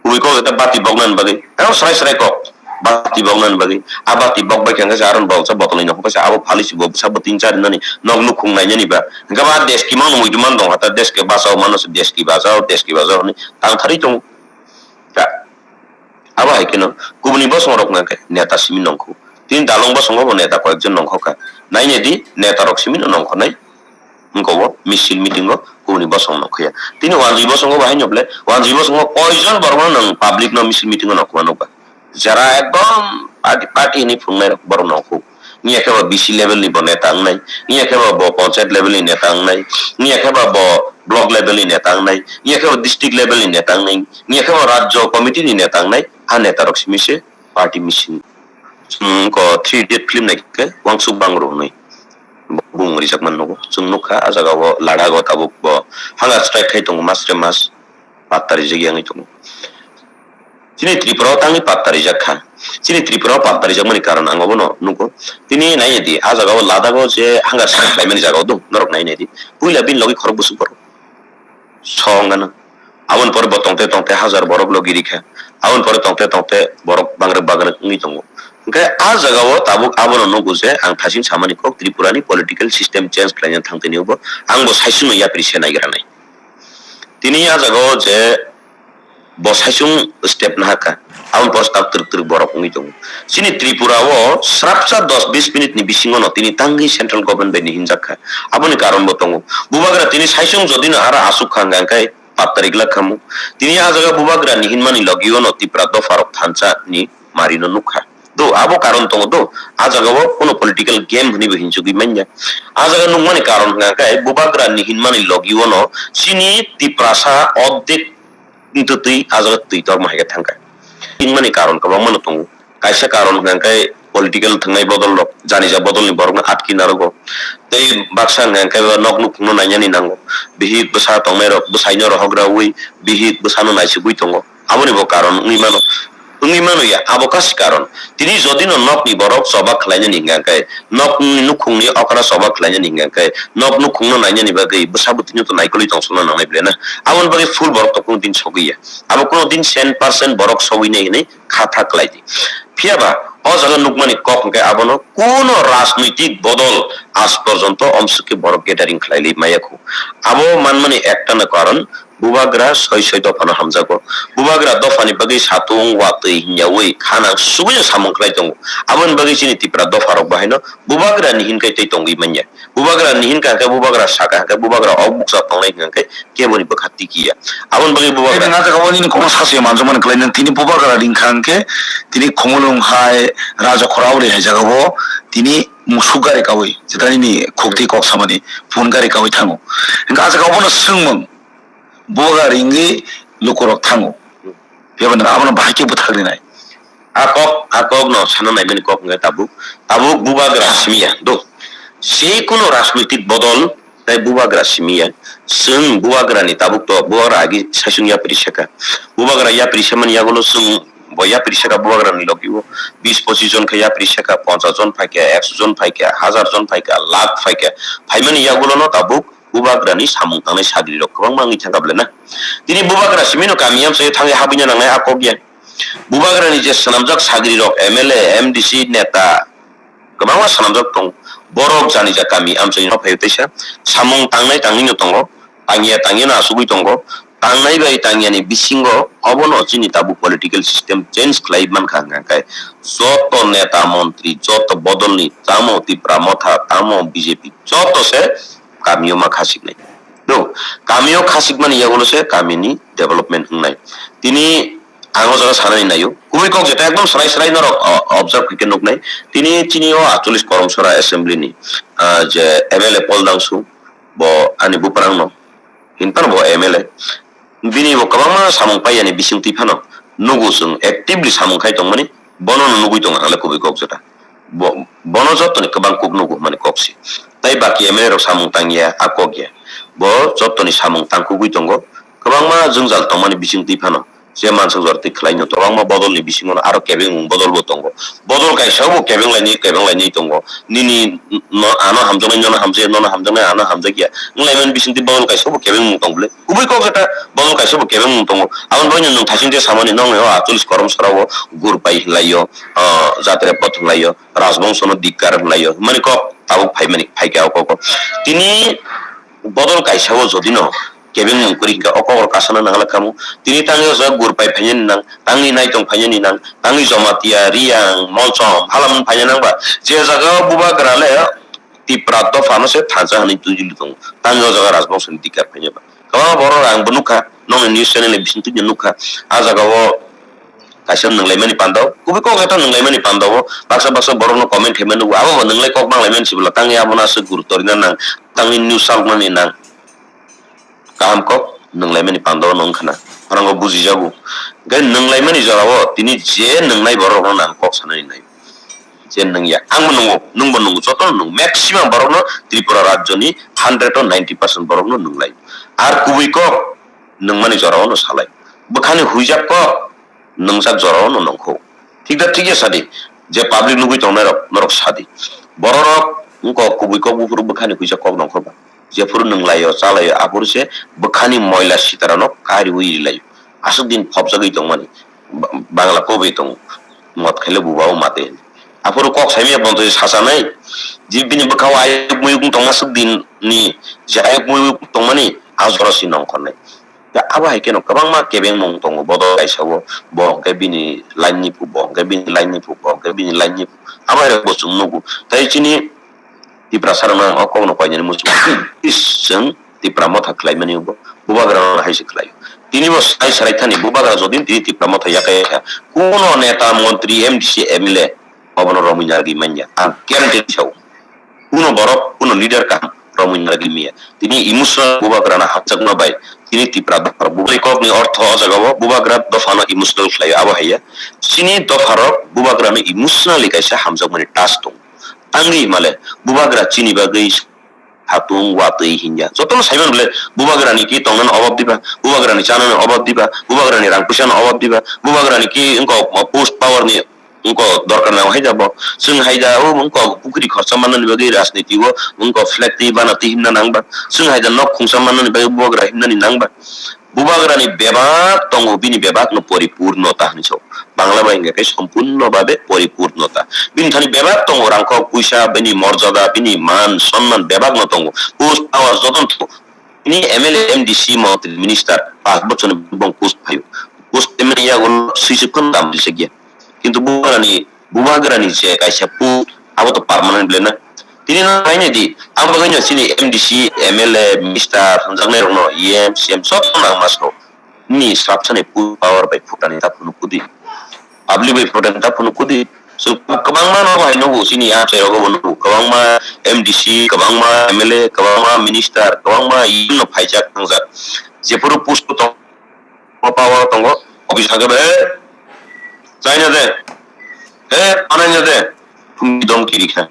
Kubui kok eta bati boknani bagwi. Tamo srai srai kok. Bati boknani bagwi. A bati bok bai khe hwnkhe aron bok sa botolni nokho kaisa abo phali si bo bwsa bo tin char nani nok nukhung nainani ba. Hwnkhe ba desh ki mang nungwi tongmani tong hata desh ke bachao mano se desh ki bachao, desh ki bachao hinwi tang tharwi tongo. Ka. Abo hai kheno kubuni bosong rok hwnkhe neta simi nongkho. Tini dalong bosongo bo neta koyekjon nongkho kha. Nainai di neta rok simi no nongkho nai. Wngkha o misil meeting o kubuni bosong nongkho ya. Tini wanjwi bosongo bo haino ble, wanjwi bosongo koijon borok no nwng public no misil meeting o nongkho ma nukha. Jara ekdom party, party hinwi phunuknai rok borok nongkho. Wngya khe bo B C level ni bo neta wngnai, wngya khe bo, bo panchayat level ni neta wngnai, wngya khe bo, bo block level ni neta wngnai, wngya khe bo district level ni neta wngnai, wngya khe bo rajyo committee ni neta wngnai, a neta rok simi se party misil. Chwng ko Three Idiot film nai khe wangsuk bangru hwnwi bung rijak man nugo. Chwng nukha a jaga o Ladakh o tabuk bo hunger strike khai tongo mas re mas. Patta rijak ya wngwi tongo. Chini Tripura o tangwi patta rijak kha. Chini Tripura o patta rijakmani karon ang obono nugo. Tini nai di, a jaga o Ladakh o je hunger strike khlaimani jaga o do, norok nai nai di. Puila bini logi khorok bwswk borok. Song gana. Aboni pore bo tongte tongte hajar borok logi rikha. Aboni pore tongte tongte borok bangrwk bangrwk wngwi tongo. Hwnkhe a jaga o tabuk abono nugo je ang thasing samani kok Tripura ni political system change khlaina thang tini bo ang bo saichung no yapri se naigra nai. Tini a jaga o je bo saichung step nahakha, aboni pore tak twrwk twrwk borok wngwi tongo. Chini Tripura o srapsa dos bis minute ni bisingo no tini tangwi central government bai ni hinjak kha. Aboni karon bo tongo. Bubagra tini saichung jodi no aro aswk kha hwnkha hwnkhe patta rijak khamu. Tini a jaga bubagra ni hinmani logi o no Tipra dopha rok thansa ni mari no nukha. Do, abo karon tongo do. A jaga o kuno political game hwnwi bo hinjugwi manya. A jaga nukmani karon hwnkha khe bubagra ni hinmani logi o no chini Tiprasa ordek wngtwi twi a jaga twi torma hai khe thangkha. Hinmani karon kwbangma no tongo. Kaisa karon hwnkha khe political thwngnai bodol rok, janija bodol ni borok no atki narogo. Tei baksa hwnkha khe nok nukhung no nainani nango. Bihik bwsa tongnai rok bwsai no rohok raui bihik bwsa no naisugwi tongo. Aboni bo karon wngwi mano. Wngwi mano ya, abo kasi karon. Tini jodi no nokni borok choba khlainani hingka khe, nokni nukhungni okra choba khlainani hingka khe, nok nukhungno nainani bagwi bwsa bwtwino to naikolwi tongsokna nangnai ble na. Aboni bagwi full borok to kuno din sogwi ya. Abo kuno din cent percent borok sogwi nai hinwi kha thak khlai di. Phiya ba, o jaga nukmani kok hwnkhe abono kuno rajnoitik bodol aaj porjonto omswk khe borok gathering khlai li maya khu. Abo manmani ekta no karon, Bubagra soi soi dophano hamjago. Bubagra dophani bagwi satung, watwi hinyaui khanang suguino samung khlai tongo. Aboni bagwi chini Tipra dopharok bahaino Bubagrani hinkai tei tongwi manya. Bubagrani hinka hwnkhe Bubagra saka hwnkhe Bubagra ok bukcha tongnai hwnkhe keboni bwkha tikiya. Aboni bagwi Bubagra. Tei nwng a jaga o nini kokno sasu ya manjakmani kwlai nang tini Bubagra ringkha hwnkhe tini Khumulwng hai Rajakhor Auri hai jaga o tini musuk gari kaui jeta nini khukti kok samani phone gari kaui thango. Hwnkhe a jaga obono swngmung. Bubagra ringwi lukurok thango. Phiya ba nwng abono bahai khe bwthak rinai. A kok, a kok no sana naimani kok hwnkhe tabuk, tabuk Bubagra simiya do. Je kono rajnoitik bodol tai Bubagra simiya. Chwng Bubagrani tabuk to Bubagra agi saichung yapri seka. Bubagra yapri semani yagulo chwng bo yapri seka Bubagrani logi o bis pochis jon khe yapri seka, ponchas jon phaikha, ekso jon phaikha, hajar jon phaikha, lakh phaikha. Phaimani yagulo no tabuk Bubagrani samung tangnai sagrirok kwbangma wngwi thangkha ble na. Tini Bubagra simino kami amchaio thangwi habwina nangnai a kok ya. Bubagrani je swnamjak sagrirok M L A, M D C, neta kwbangma swnamjak tongo. Borok janija kami amchaino phaio teisa samung tangnai tangwino tongo, tangya tangyano achugwi tongo. Tangnai bai tangyani bisingo obono chini tabuk political system change khlai mankha hwnkha khe joto neta montri, joto bodolni tamo Tipra Motha, tamo B J P, joto se kamio ma khasiknai. No, kamio khasikmani yagulo se kamini development wngnai. Tini ang o jaga sanani naio. Kubui kok jeta ekdom srai srai norok, o, observe khe nuknai. Tini chini o aatchollish Koromsora assembly ni, ah, je M L A Paul Dangsu, bo ani buprang no. Hinphano bo M L A. Bini bo kwbangma samung paiyani bisingtwi phano nugo chwng actively samung khai tongmani. Bono no nugwi tongo ang le kubui kok jeta. Bo-, bono jotoni kwbang kuk nugo hwnmani kok si. Tai baki M L A rok samung tangya, a kok ya. Bo jottoni samung tangkugwi tongo. Kwbangma jwngjal tongmani bisingtwi phano je mansuk jora twi khlaino, kwbangma bodolni bisingo aro kebengmung bodolbo tongo. Bodol kaisa bo kebeng lainwi, kebeng lainwi tongo. Nini no, ano hamjaknai, nono hamjakya, nono hamjaknai, ano hamjakya wnglaimani bisingtwi bodol kaisa bo kebengmung tong bwle. Kubui kok jeta bodol kaisa bo kebengmung tongo. Aboni bagwino nwng thasing je samani, nokni o aatcholish korom sora o gur pai hinlaio, ah, jatre pot hinlaio, rajbongsono dikkar hinlaio. Mani kok tabuk phaimani, phaikha o kok o. Tini bodol kaisa o jodi no kebengmung kwrwi hinkhe o kok rok kasana nangla khamu. Tini tangwi o jaga gur pai phainani nang, tangwi naitong phainani nang, tangwi Jamatia, Riyang, Molsom, halam phaina nangba. Je jaga o bubagra le Tipra dopha no se thansa hinwi twijli tongo. Tangwi o jaga rajbongso ni dikkar phainai ba. Kwbangma borok ang bo nukha, nokni news channel ni bisingtwi no nukha. A jaga o kaisa nwnglaimani panda o, kubui kok jeta nwnglaimani panda o, baksa baksa borok no comment khaimani nugo, abo bo nwnglaimani kok nanglaimani sibla tangwi abono aswk gurutto rina nang, tangwi news salnani nang. Kaham kok nwnglaimani panda o nwng khna, pharango bujijago. Hwnkhe nwnglaimani jora o tini je nwngnai borok rokno ang kok sanani nai. Je nwngya, ang bo nwngo, nwng bo nwngo, joto no nwng, maximum borok no Tripura rajyo ni hundred o ninety percent borok no nwng lai. Ar kubui kok nwngmani jora o no salai. Bwkhani huijak kok nwngjak jora o no nongkho. Thik da thik ya sadi, je public nugui tongnai rok, norok sadi. Borok rok wngkok kubui kok buphuru bwkhani huijak kok nongkho ba. Jephuru nwng lai o, cha lai o, aphuru se bwkhani moila sitara no kariui ri lai o. Aswk din phobjagwi tongmani. Ba-, Bangla kok bai tongo. Mot khaile buba o mate. Aphuru kok saimya bonto sachanai. Je bini bwkha o ayuk muyuk wng tongma swk din ni, je ayuk muyuk wng tongmani, a jora si nongkhornai. Ya, abo hai kheno kwbangma kebengmung tongo, bodol kaisa o, bo hwnkhe bini line ni phu, bo hwnkhe bini line ni phu, bo hwnkhe bini line ni phu. Abo hai rok bo chwng nugo. Tai chini Tiprasa rokno ang o kokno koinani muchungo. Is, chwng Tipra motha khlaimani bo, bubagra rokno hai se khlaio. Tini bo sai sarai thani bubagra jodi tini Tipra motha yakai kha. Kuno neta, montri, M D C, M L A obono romwi narwgwi manya. Ang guarantee sao. Kuno borok, kuno leader kaham romwi narwgwi manya. Tini emotional bubagrano hapjakma bai tini Tipra dopha rok bubai kokni ortho o jaga o bubagra dophano emotional khlaio, abo hai ya. Chini dopha rok bubagrano emotionally kaisa hamjakmani touch tongo. Tangwi himale bubagra chini bagwi satung watwi hinya. Jotono saiman bole bubagrani ki tongnani obab diba, bubagrani chanani obab diba, bubagrani rang puisano obab diba, bubagrani ki wngkok post power ni wngkok dorkar nang hai jabo. Chwng hai da o wngkok pukri khorsa mannani bagwi rajniti o wngkok flag twi bana twi himna nang ba. Chwng hai da nok khungsa mannani bagwi bubagra himnani nang ba. Bubagrani bebak tongo, bini bebakno poripurnota hinwi sao. Bangla bai hwnkhe khe sompurno babe poripurnota. Bini thani bebak tongo, rangkhok puisa, bini morjada, bini man, sonman bebakno tongo. Post power jotono tongo. Bini M L A, M D C, montri, minister, paanch bochorni bong post phaio. Post M L A yago swijwk kheno dam rijak ya. Kintu bubagrani, bubagrani je kaisa post, abo to permanent le na. Tini no nainai di, ang bagwi no chini M D C, M L A, minister, hamjaknai rokno, E M, C M, sob no nang ma sao. Nini swrapsani power bai phutani ta phunuk kudi. Public bai phutani ta phunuk kudi. So, kwbangma no bai nugo, chini amchai rogo bo nugo. Kwbangma M D C, kwbangma M L A, kwbangma minister, kwbangma E M no phaijak thangjak. Jephuru post tong, power tongo, office hake be, "China de, he, ananya de," phungni dom kiri kha.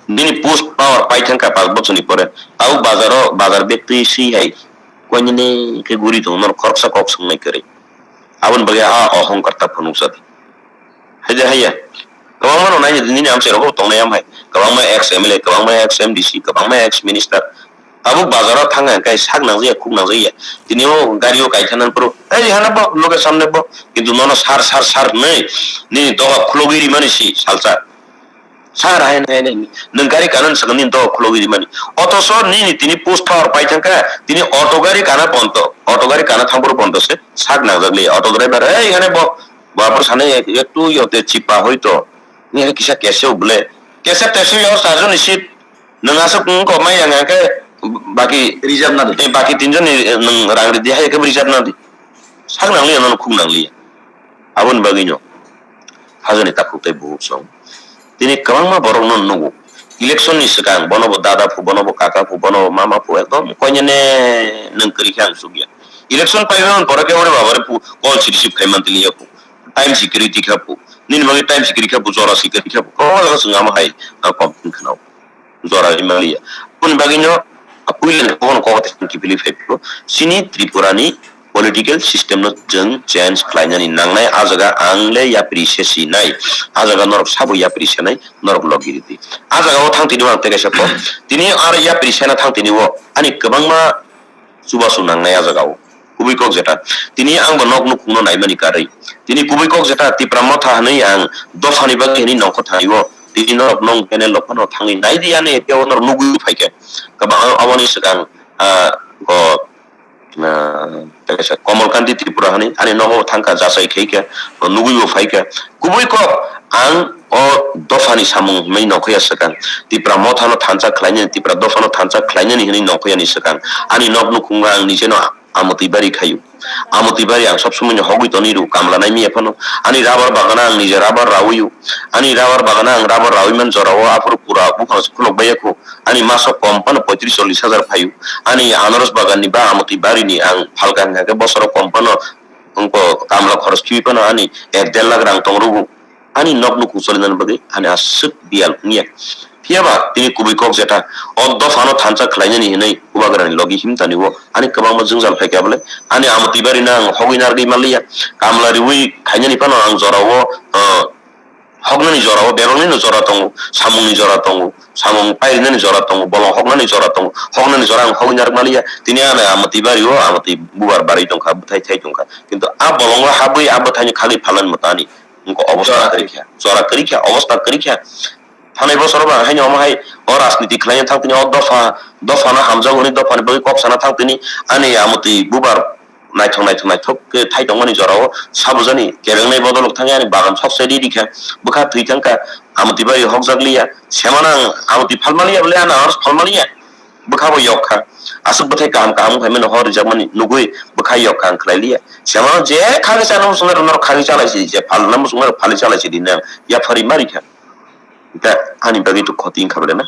Nini post power pai thangkha paanch bochorni pore. Tau bazaro, bazar bag twi swi hai. Koinene khe guri tongo, nono khoroksa kok swngnai kwrwi. Aboni bagwi a ohongkar ta phunukjak. Hai de haiya. Kwbangma no naini nini amchai rogo tongnai am hai. Kwbangma ex M L A, kwbangma ex M D C, kwbangma ex minister. Tabuk bazaro thang hwnkhe sak nangjakya, khuk nangjakya. Tini o gari o kaitha nang phuru, "Ei, hana bo, loge samne bo." Kintu nono sar, sar, sar hwnwi nini doga khulogwi rimani si salsa. Sar hai nai nai, nwng gari kana swkang nini doga khulogwi rimani. Othoso nini tini post power pai thangkha, tini auto gari kana ponto, auto gari kana thang phuru ponto se sak nangjak li. Auto driver, "Ei, hane bo, bo aphuru sanai ek-, ektu yote chipa hoito." Nini kisa kese o bwle. Kese tese yo charjon ni seat. Nwng aswk wng kok mai yang khe baki reserve na di. Eh, baki tinjon ni, eh, nwng rang ridi hai khe reserve na di. Sak nang liya, nono khuk nang liya. Aboni bagwi no hajani takhuk tei buhuk song. Tini kwbangma borok no nugo. Election ni swkang bono bo dada phu, bono bo kaka phu, bono bo mama phu, ekdom koinene nwng kwrwi khe ang sukya. Election paibai man pore khe ore babare phu, call si receive khai man tiliya phu. Time si kwrwi tikha phu. Nini bagwi time si kwrwi kha phu, jora si kwrwi kha phu. Kwbangma jaga swng ama hai, ah, complain khna o. jora rimaliya. Aboni bagwino puila ni kokno kok tei kiphilwi phai phuru chini Tripura ni political system no chwng change khlainani nangnai. A jaga ang le yapri se sinai, a jaga norok sabo yapri senai, norok logi ridi. A jaga o thang tini o ang tei kaisa kok tini aro yapri sena thang tini o ani kwbangma chubachu nangnai a jaga o. Kubui kok jeta. Tini ang bo nok nukhungno naimani karwi. Tini kubui kok jeta Tipra Motha hwnwi ang dophani bagwi hwnwi nongkho thani o. Tini norok nong panel rok phano thangwi nai di ani happy hour norok nugwi phaikha. Kaba aboni swkang, ah, go, ah, tei kaisa Komol Kanti Tripura hwnwi ani nogo thangkha jachai khaikha, nugwi bo phaikha. Kubui kok ang o dophani samung hwnwi nongkhoya swkang. Tipra Mothano thansa khlainani, Tipra dophano thansa khlainani hwnwi nongkhoyani swkang. Ani nok nukhungo ang nijeno amotwi bari khayu. Amotwi bari ang sob somoi no hogwi tonwi rw, kamla nai miya phano. Ani rubber bagana ang nije rubber rawi o. Ani rubber bagana ang rubber rawi man jora o aphuru pura buphang se khulok baiya kho. Ani maso kom phano poitris chollis hajar phayu. Ani anaros bagan ni ba amotwi bari ni ang phalka hwnkha khe bosoro kom phano wngkha kamla khoros khibi phano ani ek der lakh rang tong rw o. Ani nok nukhung cholinani bagwi ani aswk biyal wngya. Phiyaba tini kubui kok jeta o dophano thansa khlainani hinwi Bubagrani logi himtani o ani kwbangma jwngjal phaikha bwle ani amotwi bari no ang hogwi narwgwi manliya. Kamla riwi khainani phano ang jorao, ah, hoknani jorao bebakni no jora tongo, samungni jora tongo, samung pairinani jora tongo, bolong hoknani jora tongo, hoknani jora ang hogwi narwk manliya. Tini ani amotwi bari o amotwi bubar barwi tongkha, bwthai thai tongkha. Kintu a bolongo habwi a bwthaini khagwi phalnani motani wngkha obostha kwrwi kha, jora kwrwi kha, obostha kwrwi kha. Thanai bosoro bo ang haino omo hai o rajniti khlaina thang tini, o dopha, dophano hamjago hwnwi dophani bagwi kok sana thang tini, ani amotwi bubar naithok, naithok, naithok khe thai tongmani jorao sabujani kebengnai bodolok thangwi ani bagan sok se riri kha, bwkha thwi thang kha, amotwi bai hokjak liya, semano ang amotwi phalma liya bole, ano aro phalma liya. Bwkha bo yok kha. Aswk bwthai kaham kaham wng phaimano hor rijakmani nugwi bwkha yok kha ang khlai liya. Sema je khagwi chana muchungnai rok norok khagwi chalai si, je phalna muchungnai rok phalwi chalai si di nang yaphari mari kha. Hwnkhe ani bagwi to khoti wngkha bole na.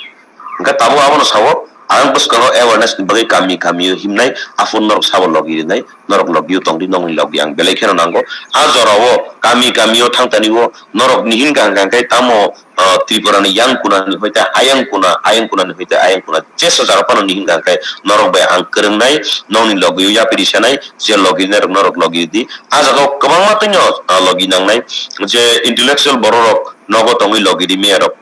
Hwnkhe tabuk abono sao ang bwskango awareness ni bagwi kami kami o himnai aphuru norok sabo logi rinai, norok logi o tongdi, nokni logi ang belai kheno nango. A jorao kami kami o thang tani o norok ni hinkha hwnkha khe tamo ah, Tripura ni yang kuna ni hoite ayang kuna, ayang kuna ni hoite ayang kuna, jesa jaga phano ni hinkha khe norok bai ang kwrwngnai, nokni logi o yapri sanai, je logi nai rok norok logi di. A jaga o kwbangma twi no, ah, logi nangnai, je intellectual borok rok nogo tongwi logi di meya rok,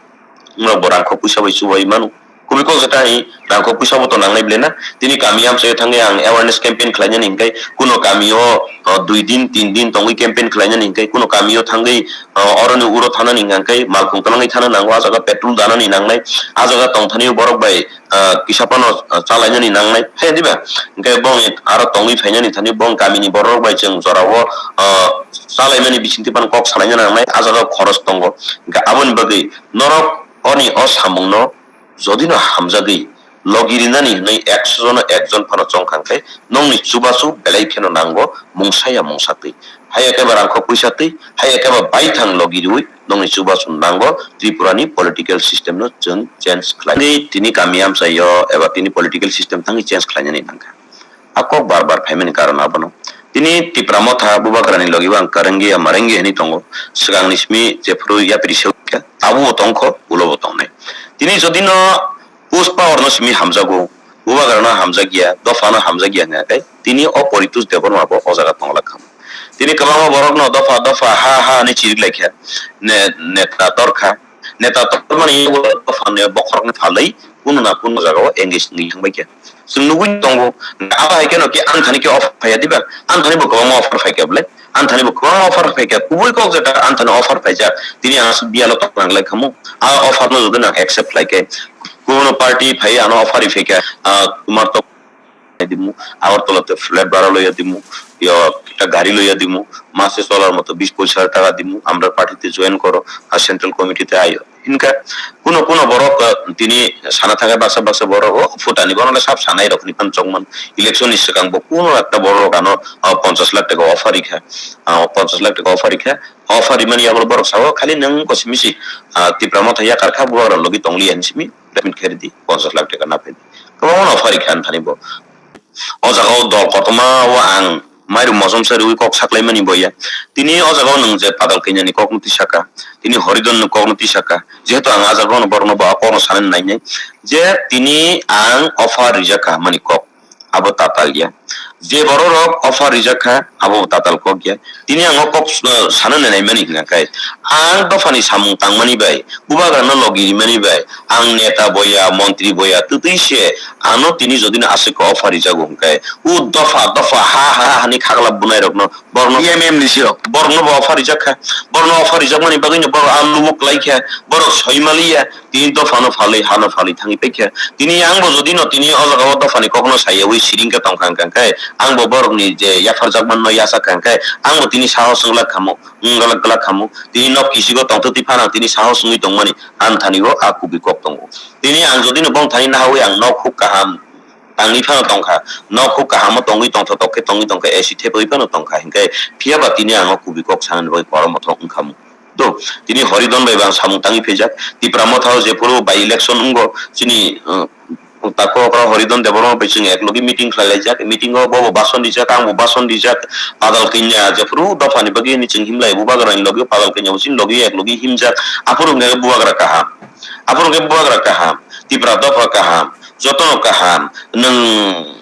norok bo rang kho puisa bai chubai manu. Kubui kok jeta hi rang kho puisa bo to nangnai bole na. Tini kami amchai thangwi ang awareness campaign khlainani hinkhe kuno kami o, ah, dui din, tin din tongwi campaign khlainani hinkhe kuno kami o thangwi ah, oroni uro thanani hwnkha khe malkhung twlangwi thana nango, a jaga petrol danani nangnai, a jaga tongthani borok bai, ah, kisa phano, ah, chalainani nangnai, hai diba? Hwnkhe bong aro tongwi phainani thani bong kamini borok bai chwng jorao, ah, chalaimani bisingtwi phano kok salaina nangnai, a jaga khoros tongo. Hwnkhe aboni bagwi norok oni o samungno jodi no hamjagwi logi rinani hwnwi ekso jono ekjon phano chongkha khe nokni chubachu belai kheno nango mungsa ya mungsa twi. Hai ekeba rangkho puisa twi, hai ekeba baithang logi riwi nokni chubachu nango Tripura ni political system no chwng change khlai. Tini kami amchai o eba tini political system thangwi change khlainani nangkha. A kok bar bar phaimani karon abono. Tini Tipra Motha Bubagrani logi bo ang karenggi ya marenggi hwnwi tongo. Swkangni simi jephru yapri se wngkha, tabukbo tongkho, ulobo tongnai. Tini jodi no post power no simi hamjago, Bubagrano hamjakya, dophano hamjakya hwnka khe tini o Poritos Debbarma bo o jaga tonglak kha. Tini kwbangma borokno dopha dopha ha ha hwnwi chirik laikha, ne-, neta torkha. Neta tormani yago dophani bokhorokno phalwi kunu na kunu jagao engage wngwi thangbaikha. Chwng nugwi tongo, abo hai kheno khe ang thani khe offer phaiya diba? Ang thani bo kwbangma offer phaikha bwle? Ang thani bo kwbangma offer phaikha. Kubui kok jeta ang thani offer phaijak. Tini ang aswk biyalo tong nang lai khamu. A offer no jodi nang accept khlai khe, kuno party phai ano offer ri phaikha. Ah, Kumar to dimu, Agartala te flat bhara loiya dimu, yo, ekta gari loiya dimu, mase cholar moto bis poish hajar taka dimu, amra party te join koro, ar central committee te ayo. Hinka kuno kuno borok, ah, tini sana thangkhe baksa baksa borok o phutani bono le sab sanai rok ni phan chongman. Election ni swkang bo kuno ekta borok ano, ah, ponchash lakh taka offer rikha, ah, ponchash lakh taka offer rikha, offer rimani yago borok sao khali nwng kosi misi, ah, Tipra Motha yakar kha, borok logi tongli yan simi. Payment khe ridi, ponchash lakh taka na phaidi. Kwbangma no offer rikha ani thani bo. O jaga o dol kotorma o ang mairum mosom sa riwi kok saklaimani boya. Tini o jaga o nwng je Padal Kanya ni kok no tisaka, tini Horidon ni kok no tisaka, jehetu ang a jaga o borok no bo a kok no sanani nainai, je tini ang offer rijak kha mani kok, abo tatal ya. Je borok rok offer rijak kha, abo tatal kok ya. Tini ang o kok, uh, sanani naimani hingka khe, ang dopha ni samung tangmani bai, bubagra no logi rimani bai, ang neta boya, montri boya, twtwi se ano tini jodi no aswk khe offer rijago hingkhe, u dopha, dopha, ha, ha, hani khagla bunai rok no, borok no, M M ni sirok, borok no bo offer rijak kha, borok no offer rijak mani bagwi no borok a lubuk lai kha, borok soi maliya, tini dopha no phalwi, ha no phalwi thangwi paikha. Tini ang bo jodi no tini o jaga o dopha ni kok no sayawi siring khe tong kha hingkha khe, ang bo borok ni je yapharjak man no yachak kha hingkhe, ang bo tini sahos wng lak khamu, wng lak, glak khamu. Tini nok kisigo tongthok twi phano ang tini sahos wngwi tongmani, ang thani o a kubui kok tongo. Tini ang jodi no bong thani nahawi ang nok huk kaham tangwi phano tongkha, nok huk kaham o tongwi tongthotok khe tongwi tongkha, A C thepwi phano tongkha, hinkhe phiyaba tini ang o kubui kok sanani bagwi korom mothok wngkhamu. To, tini Horidon bai bo ang samung tangwi phaijak, Tipra Motha o jephuru by election wngo, chini, uh, Tako okra Horidon Debbarma bai chwng eklogi meeting khlai laijak. Meeting o bobo bason rijak, ang bo bason rijak. Padal Kanya jephuru dophani bagwi hwnwi chwng himlai, bubagra ni logi o Padal Kanya bo chini logi eklogi himjak. Aphuru hwnkhe bubagra kaham. Aphuru hwnkhe bubagra kaham. Tipra dopha kaham. Jotono kaham. Nwng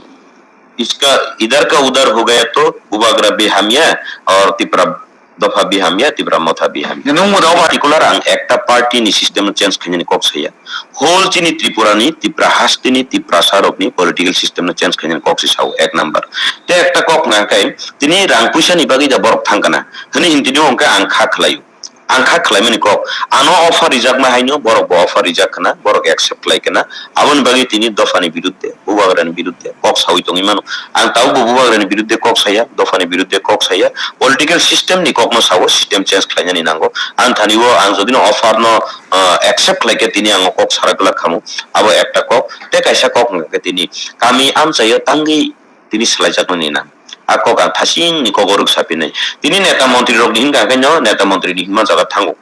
iska, idhar ka udhar ho gaya to bubagra bhi hamya aur Tipra dopha bhi hamya, Tipra Motha bhi hamya. Nung mo dopha particular ang ekta party ni system no change khainani kok saya. Whole chini Tripura ni, Tipra hasti ni, Tiprasa rok ni political system no change khainani kok se sao, ek number. Te ekta kok na kai, tini rang puisa ni bagwi da borok thang kana. Hani hintini hwnkhe ang kha khlaio. Ang kha khlaimani kok. Ano offer rijak ma haino, borok bo offer rijak kana, borok accept khlai kana. Aboni bagwi tini dophani biruddhe, bubagrani biruddhe kok sawi tongwi mano. Ang tabukbo bubagrani biruddhe kok saya, dophani biruddhe kok saya, political system ni kokno sao, system change khlainani nango. Ang thani o ang jodi no offer no, ah, accept khlai khe tini ang o kok sara glak khamu, abo ekta kok. Tei kaisa kok hwnkha khe tini kami amchaio tangwi tini swlaijakmani nang. A kok ang thasing ni kogo rwk sapinai. Tini neta montri rok ni hwnkha khe no neta montri ni himma jaga thango.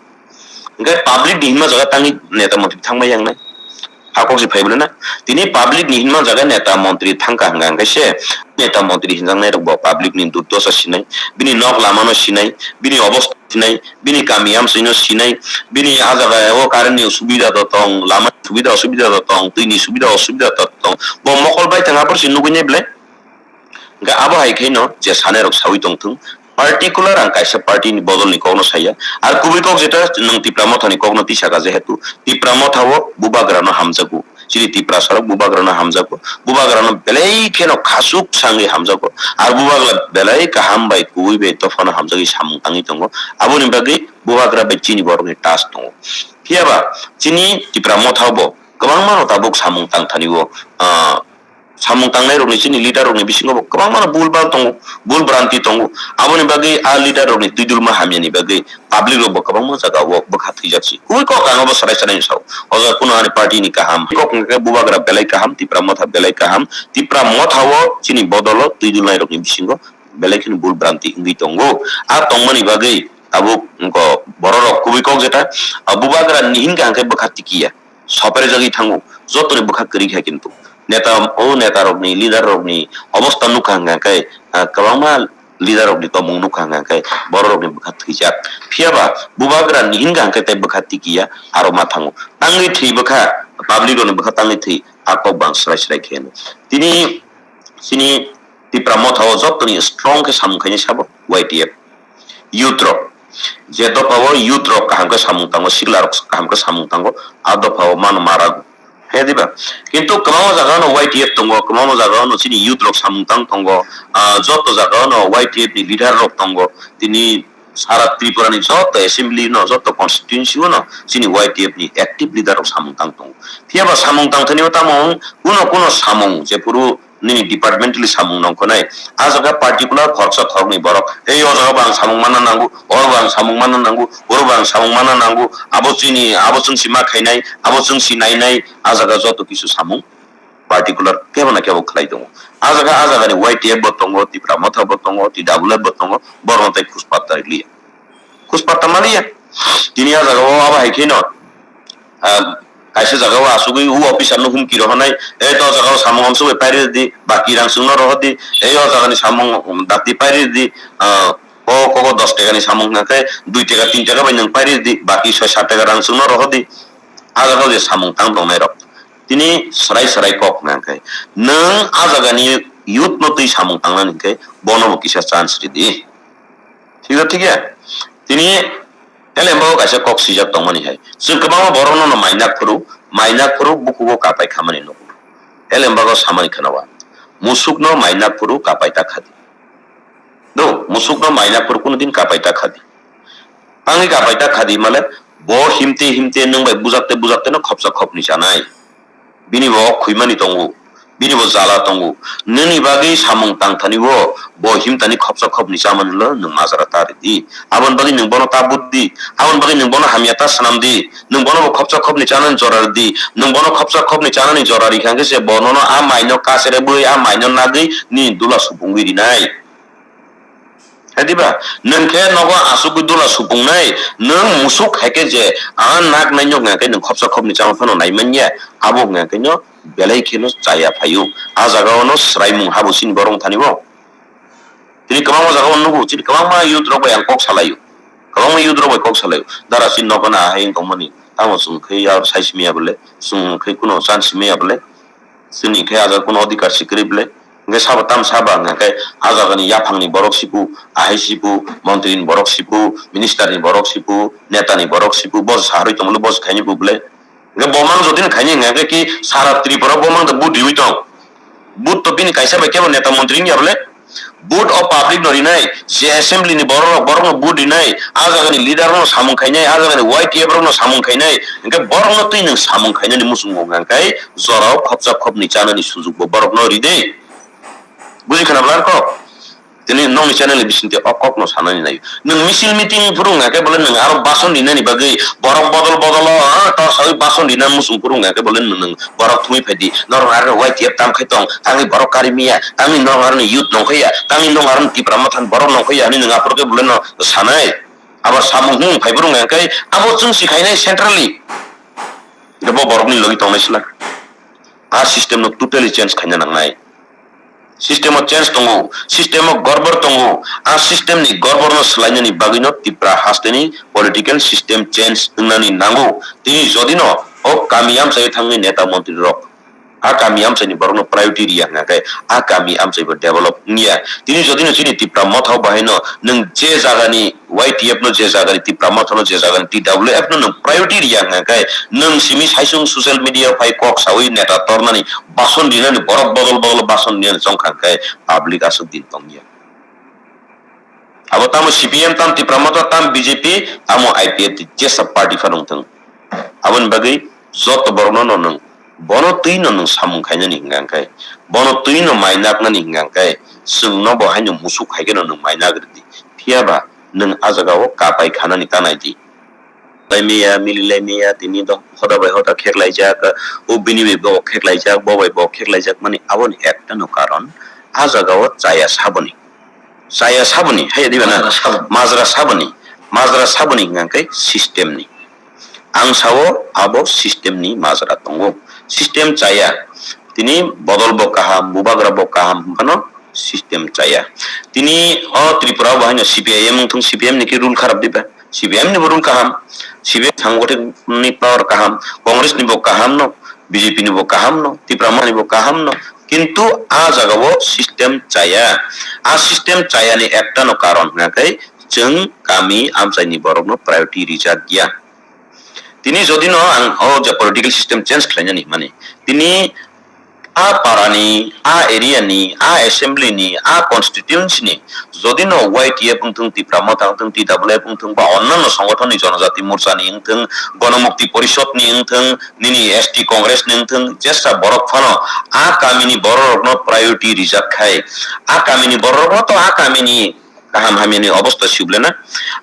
Hwnkhe public ni himma jaga tangwi neta montri thangbai yang nai. A kok se phai bwle na. Tini public ni himma jaga neta montri thangkha hwnkha hwnkhe se neta montri hinjaknai rok bo public ni durdosa sinai, bini nok lama no sinai, bini obosta sinai, bini kami amchai no sinai, bini a jaga o current ni subida do tong, lama ni subida osubida do tong, twi ni subida osubida do tong. Bo mokol bai thang aphuru se nugui nai bwle. Hwnkhe abo hai khe no je sanai rok sawi tong thung, particular ang kaisa party ni bodol ni kok no saya. Ar kubui kok jeta nwng Tipra Motha ni kok no tisa kha, jehetu Tipra Motha o bubagra no hamjago. Chini Tiprasa rok bubagra no hamjago. Bubagra no belai khe no khasuk sangwi hamjago. Ar bubagra belai kaham bai kubui bai dopha no hamjagwi samung tangwi tongo. Aboni bagwi bubagra bai chini borok ni touch tongo. Phiyaba chini Tipra Motha bo kwbangma no tabuk samung tang thani o, ah, samung tangnai rokni chini leader rokni bisingo bo kwbangma no bul bal tongo, bul bhranti tongo. Aboni bagwi a leader rokni twidulma hamyani bagwi public rok bo kwbangma jaga o bwkha thwijak si. Kubui kok ang obo swrai swrai sao. O jaga kuno ani party ni kaham. Kok hwnkhe bubagra belai kaham, Tipra Motha belai kaham. Tipra Motha o chini bodol o twidulnai rokni bisingo belai kheno bul bhranti wngwi tongo. A tongmani bagwi tabuk wngkha borok rok kubui kok jeta, a bubagra ni hwnkha hwnkhe bwkha tikiya. Soperjagwi thango, jotoni bwkha kwrwi kha kintu. Neta, o neta rokni, leader rokni obosta nukha hwnkha khe, ah, kwbangma leader rokni tongmung nukha hwnkha khe, borok rokni bwkha thwijak. Phiyaba bubagra ni hwnkha hwnkhe tei bwkha tikiya, aro ma thango. Tangwi thwi bwkha, public rokni bwkha tangwi thwi, a kok bo ang swrai swrai khe hino. Tini, chini Tipra Motha o jotoni strong khe samung khainai sabo Y T F. Youth rok, je dopha o youth rok kaham khe samung tango, sikla rok kaham khe samung tango, a dopha o mano marago. He diba? Kintu kwbangma jaga no Y T F tongo, kwbangma jaga no chini youth rok samung tang tongo, ah, joto jaga no Y T F ni leader rok tongo, tini sara Tripura ni joto assembly no, joto constituency o no chini Y T F ni active leader rok samung tang tongo. Phiyaba samung tang thani o tamo wng, kuno kuno samung jephuru nini departmentally samung nongkhonai. A jaga particular khoroksa khoroknwi borok, "Ei, o jaga bo ang samung manna nango, oro bo ang samung manna nango, oro bo ang samung manna nango, abo chini, abo chwng si ma khainai, abo chwng si nainai," a jaga joto kisu samung particular kebo na kebo khlai tongo. A jaga, a jagani Y T F bo tongo, Tipra Motha bo tongo, T W F bo tongo, borokno tei khus patta liya. Khus patta ma liya. Tini a jaga o abo hai kheno, ah, Kaisa jagao asugwi o officer no humki rohornai, "Ei, to jagao samung amsugwi pairidi, baki rang chwngno rohordi, ei, o jagani samung dakti pairidi, ah, o kogo dos tekani samung hwnkhe dui teka tin teka bai nwng pairidi, baki soi sat teka rang chwngno rohordi." A jagao je samung tang tongnai rok, tini swrai swrai kok hwnkhe, nwng a jagani youth no twi samung tangnani hwnkhe bono bo kisa chance ridi. Thik da, thik ya? Tini elembago kaisa kok swijak tongmani hai. Chwng kwbangma borokno no mainak phuru, mainak phuru bukugo kapai khamani nugo. Elembago samani khwnawa. Musukno mainak phuru kapai ta khadi. Do, musukno mainak phuru kuno din kapai ta khadi. Tangwi kapai ta khadi male, bo himte himte nwng bai bujakte bujakte no khopsa khopni chanai. Bini bo khwimani tongo, bini bo jala tongo. Nini bagwi samung tangthani o bo himtani khopsa khopni chamani lo nwng majra ta ridi. Aboni bagwi nwng bono ta budi, aboni bagwi nwng bono hamya ta swnam di. Nwng bono bo khopsa khopni chanani jora ridi. Nwng bono khopsa khopni chanani jora rikha hwnkhe se bo nono a maino kacherebwi, a maino nagwi nini dula supungwi rinai. Hai diba? Nwng khe nogo asugwi dula supungnai, nwng musuk hai khe je a nak nai no hwnga khe nwng khopsa khopni chama phano nai manya, abo hwnga khe no belai khe no chaya phaio. A jaga o no swraimung habo chini borok thani bo. Tini kwbangma jaga o nugo, chini kwbangma youth rok bai ang kok salaio. Kwbangma youth rok bai kok salaio. Dara chini nogo na hai wng tongmani. Tamo chwng khe ya sai simi ya bole, chwng khe kuno chan simi ya bole. Chini khe a jaga kuno adhikar si kwrwi bole. Hwnkhe sabo tam saba hwnkhe a jagani yaphangni borok sipu, ahai sipu, montrini borok sipu, ministerni borok sipu, netani borok sipu, bo saharwi tongmole bo khaini bu bole. Hwnkhe bo mang jotini khaini hwnkhe ki sara Tripura bo mang da vote riwi tong. Vote to bini kaisa bai kebo neta montri wngya bole. Vote o public no rinai, je assembly ni borok rok, borok no vote rinai, a jaga ni leader rok no samung khainai, a jaga ni Y T F rok no samung khainai, hwnkhe borok no twi nwng samung khainani muchungo hwnkhe jorao khopsa khopni chanani sujuk bo borok no ri de. Buji khna bwla kok? Tini nokni channel ni bisingtwi o kok no sanani nai. Nwng misil meeting phuru wngkha khe bole nwng aro bason rinani bagwi borok bodol bodol o, ah, tor sawi bason rina muchung phuru wngkha khe bole nwng, nwng borok thumwi phai di. Norok aro Y T F tam khai tong, tangwi borok kari miya, tangwi norok aro ni youth nongkhai ya, tangwi norok aro ni Tipra Motha ni borok nongkhai ya hinwi nwng aphuru khe bole no sanai. Abo samung hung phai phuru wngkha khe abo chwng si khainai centrally. Bo borok ni logi tongnai sila. A system no totally change khaina nangnai. System o change tongo, system o gorbor tongo. A system ni gorbor no swlainani bagwi no Tipra haste ni political system change wngnani nango. Tini jodi no o kami amchai thangni neta montri rok, a kami amchai ni borok no priority riya hwnkha khe, a kami amchai bo develop wngya. Tini jodi no chini Tipra Motha o bahai no nwng je jaga ni Y T F no je jaga ni Tipra Motha no je jaga ni T W F no nwng priority riya hwnkha khe, nwng simi saisung social media o phai kok sawi neta tornani, bason rinani, borok bodol bodol bason rinani chongkha hwnkhe public aswk din tongya. Abo tamo C P M, tamo Tipra Motha, tamo B J P, tamo I P F T, jesa party phano wngthung. Aboni bagwi joto borokno no nwng, bono twi no nwng samung khainani hwnkha hwnkhe, bono twi no mai naknani hwnkha hwnkhe, chwngno bo haino musuk hai kheno nwng mai nagri di. Phiya ba nwng a jaga o kapai khanani ta nai di. Lai maya, mili lai maya, tini dok hoda bai hoda kheklaijak, o bini bai bo kheklaijak, bo bai bo kheklaijak mani aboni ekta no karon, a jaga o chaya saboni. Chaya saboni, hai diba na? Majra saboni. Majra saboni. Majra saboni hwnkha khe system ni. Ang sao abo system ni majra tongo. System chaya. Tini bodol bo kaham, bubagra bo kaham, hwnkhe no system chaya. Tini o Tripura o bo haino C P I M wngthung, C P M ni khe rule kharap diba? C P M ni bo rule kaham, C P M sangothon ni power kaham, Congress ni bo kaham no, B J P ni bo kaham no, Tipra Motha ni bo kaham no, kintu a jaga o system chaya. A system chaya ni ekta no karon hwnkha khe chwng kami amchai ni borok no priority rijak ya. Tini jodi no ang o je political system change khlainani hwnmani, tini a para ni, a area ni, a assembly ni, a constituency ni, jodi no Y T F wngthung, Tipra Motha wngthung, T W F wngthung, ba onnanno songothon ni, Jonojati Morcha ni wngthung, Gonomukti Porishod ni wngthung, nini S T Congress ni wngthung, jesa borok phano a kami ni borok rok no priority rijak khai, a kami ni borok rok no to a kami ni kaham hamya ni obosta siuble na?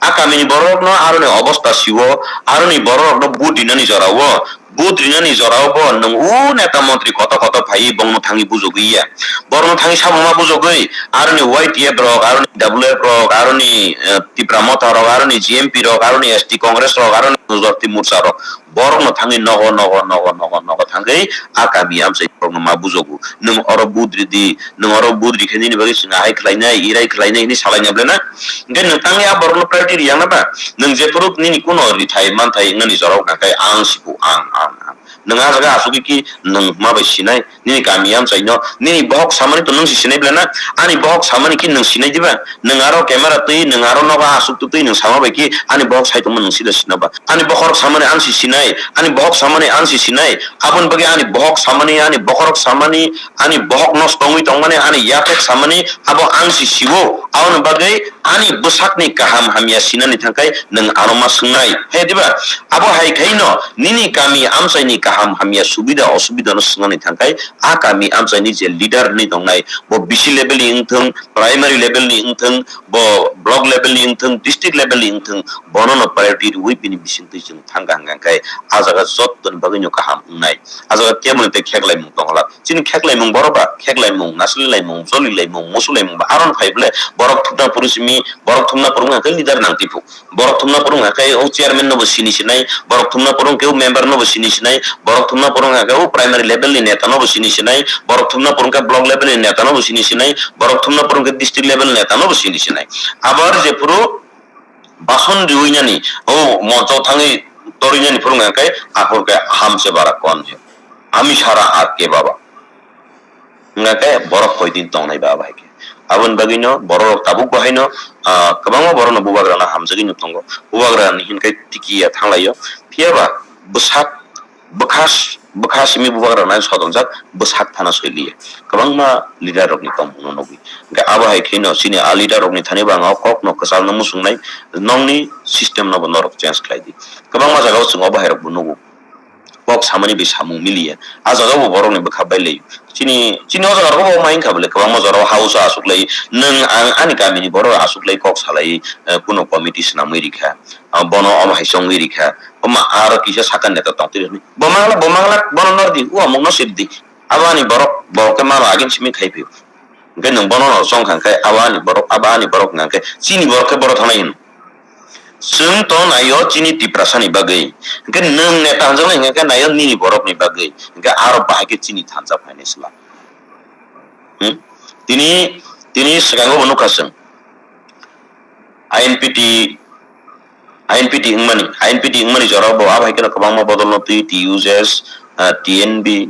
A kami ni borok no aro ni obosta siwo, aro ni borok rok no vote rinani jora o, vote rinani jora o bo nwng o neta montri koto koto phai bongno thangwi bujogwi ya. Borok no thangwi sabo ma bujogwi, aro ni Y T F rok, aro ni W F rok, aro ni, eh, Tipra Motha rok, aro ni G M P rok, aro ni S T Congress rok, aro ni Jonojati Morcha rok. Borokno thangwi nogo, nogo, nogo, nogo, nogo thangwi a kami amchai borokno ma bujogo. Nwng oro budri di, nwng oro budri khe nini bagwi chwng ahai khlainai, irai khlainai hinwi salaina belai na? Hwnkhe nwng tangwi a borokno priority riyang na ba? Nwng jephuru nini kuno rithai manthai wngnani jorao hwnkha khe ang siku, ang, ang, ang. Nwng a jaga asugwi ki nwng ma bai sinai? Nini kami amchaino, nini bohok samani to nwng si sinai belai na? Ani bohok samani ki nwng sinai diba? Nwng aro camera twi, nwng aro nogo asuk twi nwng sama bai ki ani bohok sai tongma nwng sida sino ba? Ani bokhorok samani ang si sinai, ani bohok samani ang si sinai. Aboni bagwi ani bohok samani, ani bokhorok samani, ani bohok nosto wngwi tongmani, ani yathek samani abo ang si siwo. Aboni bagwi ani bwsakni kaham hamya sinani thangkhai nwng ano ma swngnai. He diba? Abo hai khaino nini kami amchaini kaham hamya subida osubidano swngnani thangkhai a kami amchaini je leader ni tongnai, bo B C level ni wngthung, primary level ni wngthung, bo block level ni wngthung, district level ni wngthung, bono no priority rwui bini bisingtwi chwng thangkha hwnkha khe a jaga jottoni bagwino kaham wngnai. A jaga keboni tei kheklaimung tongla. Chini kheklaimung borok ba, kheklaimung, naslilaimung, jolilaimung, musulaimung ba aron phai bole borok thumna purung simi, borok thumna purung hwnkha khe leader nang tiphuk. Borok thumna purung hwnkha khe o chairman no bo sini sinai, borok thumna purung khe o member no bo sini sinai, borok thumna purung hwnkha khe o primary level ni neta no bo sini sinai, borok thumna purung khe block level ni neta no bo sini sinai, borok thumna purung khe district level ni neta no bo sini sinai. Abar jephuru bason riwi nani, o moncho thangwi torwi nani purung hwnkha khe aphuru khe hamse bara kon je. Ami sara atke baba. Hingkha khe borok koidin tongnai ba abo hai khe. Aboni bagwino borok rok tabuk bo haino, ah, kwbangma borok no bubagra no hamjagwi no tongo. Bubagra ni hinkhe tiki ya thanglaio. Phiya ba bwsak, bwkha, bwkha simi bubagra no sodonjak, bwsak phano soiliya. Kwbangma leader rok ni tongmung no nugwi. Hingkhe abo hai kheno chini a leader rok ni thani bo ang o kok no kwchal no muchungnai, nokni system no bo norok change khlai di. Kwbangma jaga o chwng o bahai rok bo nugo. Kok samani bai samung miliya. A jaga bo borok ni bwkha bai lai. Chini, chini o jaga rok bo ma wngkha bole, kwbangma jora o house o aswk lai. Nwng ang ani kami ni borok aswk lai kok salai, eh, kuno committee swnamwi rikha. Ah, bono omo hai se wngwi rikha. Omo aro kisa sakha neta tong twi rwkni. Bo mangla, bo mangla, bono nor di, o amuk no sir di. Abo ani borok, borok khe mano agin simi khai phio. Hingkhe nwng bono no chong kha khe, abo ani borok, abo ani borok hingkha khe, chini borok khe borok thangnai hino. Chwng to naio chini Tiprasa ni bagwi. Hingkhe nwng neta hwnjaknai hingkha khe naio nini borok ni bagwi. Hingkhe aro bahai khe chini thansa phainai sla. Hmm? Tini, tini swkango bo nukha chwng. I N P T, I N P T wngmani, I N P T wngmani jorao bo abo hai kheno kwbangma bodol no twi T U J S, ah, T N B,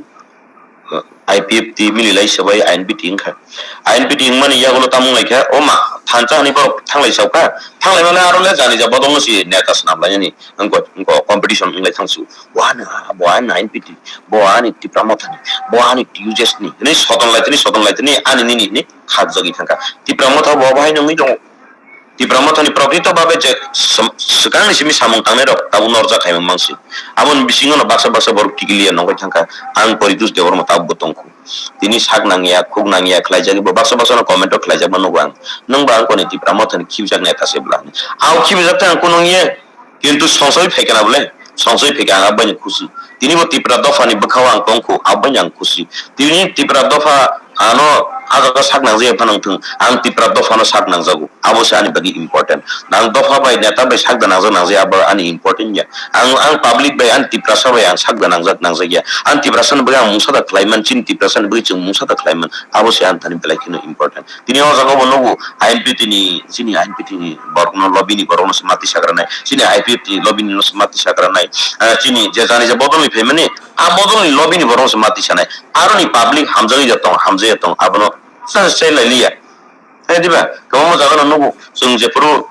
ah, I P F T mililai se bai I N P T wngkha. I N P T wngmani yagulo tamung lai kha, o ma, thansa hwnwi borok thanglai saukha, thanglai male aro le jani ja bodol no si neta swnam lainani, wngkha, wngkha competition wnglai thangsu. Bo ani, bo ani I N P T, bo ani Tipra Mothani, bo ani T U J S ni, hwnwi sodon lai tini, sodon lai tini, ani nini hwnwi khakjagwi thangkha. Tipra Motha bo bahai nungwi tongo. Tipra Mothani prokrito babe je sam-, swkangni simi samung tangnai rok tabuk norjak hai mangsi. Aboni bisingo no baksa baksa borok tikiliya nongoi thangkha. Ang Poritus Debbarma tabuk bo tongkhu. Tini sak nangya, khuk nangya khlaijagwi bo baksa baksa no comment o khlaijakma nugo ang. Nwng bo ang koni Tipra Mothani khibijak neta se bwla. Ang khibijak tha ang kunung ye. Kintu songchoi phaikha na bole, songchoi phaikha ang abaini khusi. Tini bo Tipra dopha ni bwkhao ang tongkhu, abaini ang khusi. Tini Tipra dopha ano ah jaga sak nangjaya phano wngthung, ang Tipra dopha no sak nangjago. Abo se ani bagwi important. Ang dopha bai neta bai sak da nangjak nangjaya abo ani important ya. Ang, ang public bai, ang Tiprasa bai ang sak da nangjak nangjakya. Ang Tiprasa ni bagwi ang mungsa da khlaiman, chini Tiprasa ni bagwi chwng mungsa da khlaiman. Abo se ani thani belai kheno important. Tini o jaga bo nugo I N P T ni, chini I N P T ni borok no lobby ni borok no se mati sagra nai, chini I P F T ni lobby ni no se mati sagra nai, ah, chini je jani je bodol ni phaimani, a bodol ni lobby ni borok no se mati sanai, aro ni public hamjagwi ya tong, hamjagwi ya tong, abono sa se lai liya. Hai diba, kwbangma jaga no nugo, chwng jephuru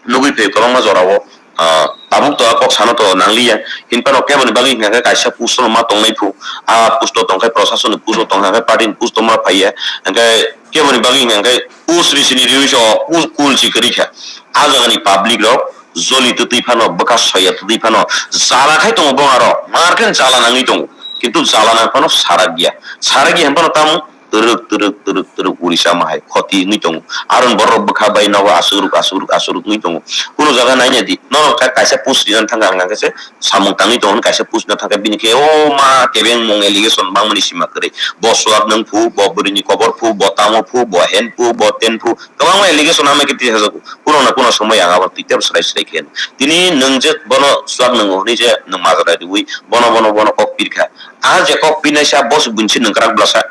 nugwi phai kwbangma jora o, ah, tabuk to a kok sano to nangliya. Hinphano keboni bagwi hingkha khe kaisa post no ma tongnai phu. A post o tongkhe, prosasoni post o tongkha khe, party ni post o ma phaiya. Hingkhe keboni bagwi hingkha khe post risini riwi so post kul si kwrwi kha. A jagani public rok joli twtwi phano, bwkha soya twtwi phano, jala khai tongo bong aro. Mar khe jala nangwi tongo. Kintu jala nang phano sarak ya. Sarak ya hinphano tamo twrwk twrwk twrwk twrwk uri sama hai khoti wngwi tongo. Aro borok bwkha bai nogo aswk rwk aswk rwk aswk rwk wngwi tongo. Kunu jaga naina di, nono ka-, kaisa post rijak thangkha, ang khe se samung tangwi tongo, kaisa post no thangkha, bini khe o ma kebeng mung allegation bangmani sima kwrwi. Bo swak nwng phu, bo bwrwini kobor phu, bo tamo phu, bo hen phu, bo ten phu, kwbangma allegation ama khe tisajago. Kuno na kuno somoi ang abo twi tebo swrai swrai khe. Tini nwng je bono swak nwngo hwnwi je nwng majra riwi bono, bono, bono kok pirkha. A je kok pirnai sa bo se buini se nwngkrak bwlasa.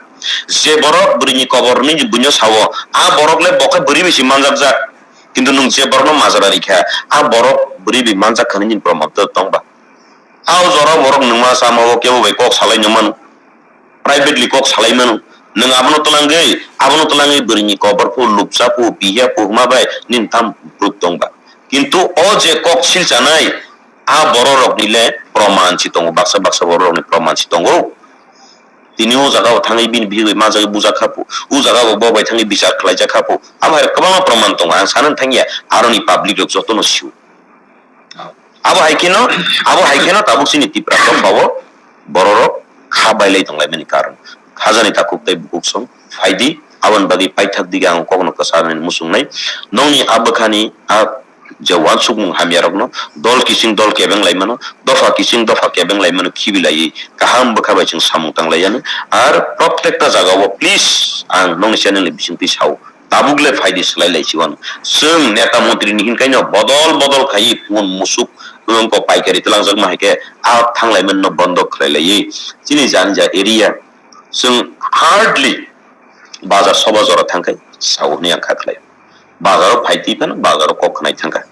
Je borok bwrwini kobor hwnwi buino sao, a borok le bo khe bwrwi bai se manjakjak. Kintu nwng je borokno majra rikha, a borok bwrwi bai manjak kha hwnwi nini proman to tongba? A o jora borok nwngma sama o kebo bai kok salai nw mano, privately kok salai mano. Nwng abono twlangwi, abono twlangwi bwrwini kobor phu, lupsa phu, piya phu, hwma bai nini tam proof tongba? Kintu o je kok silchanai, a bororokni le proman si tongo, baksa baksa bororokni proman si tongo. Tini o jaga o thangwi bini bihigwi manjagwi bujak kha phu, o jaga o bo bai thangwi bichar khlaijak kha phu. Abo hai kwbangma proman tongo, ang sana thangya, aroni public rok jotono sio. Abo hai kheno, abo hai kheno tabuk chini Tipra dopha o bororok kha bailai tonglaimani karon. Khajani takhuk tei bukhuk song phaidi, aboni bagwi paithak dige ang kokno kwcharni muchungnai. Nongni a bwkhani a je uansukmung hamyarokno dol kiching dol kebeng laimano, dopha kiching dopha kebeng laimano khibilaiwi kaham bwkha bai chwng samung tanglaiyano. Ar protekta jagao please ang nongni channel ni bisingtwi sao, tabuk le phaidi swlai lai siwano. Chwng neta montri ni hinkaino bodol bodol khaiwi phone musuk wngko paikari twlangjakma hai khe a thanglaimano bondo khlai laiwi chini jani ja area chwng hardly bazar soba jora thangkhai sao hwnwi ang kha khlai. Bazaro phai twi phano bazaro kok khnai thangkha.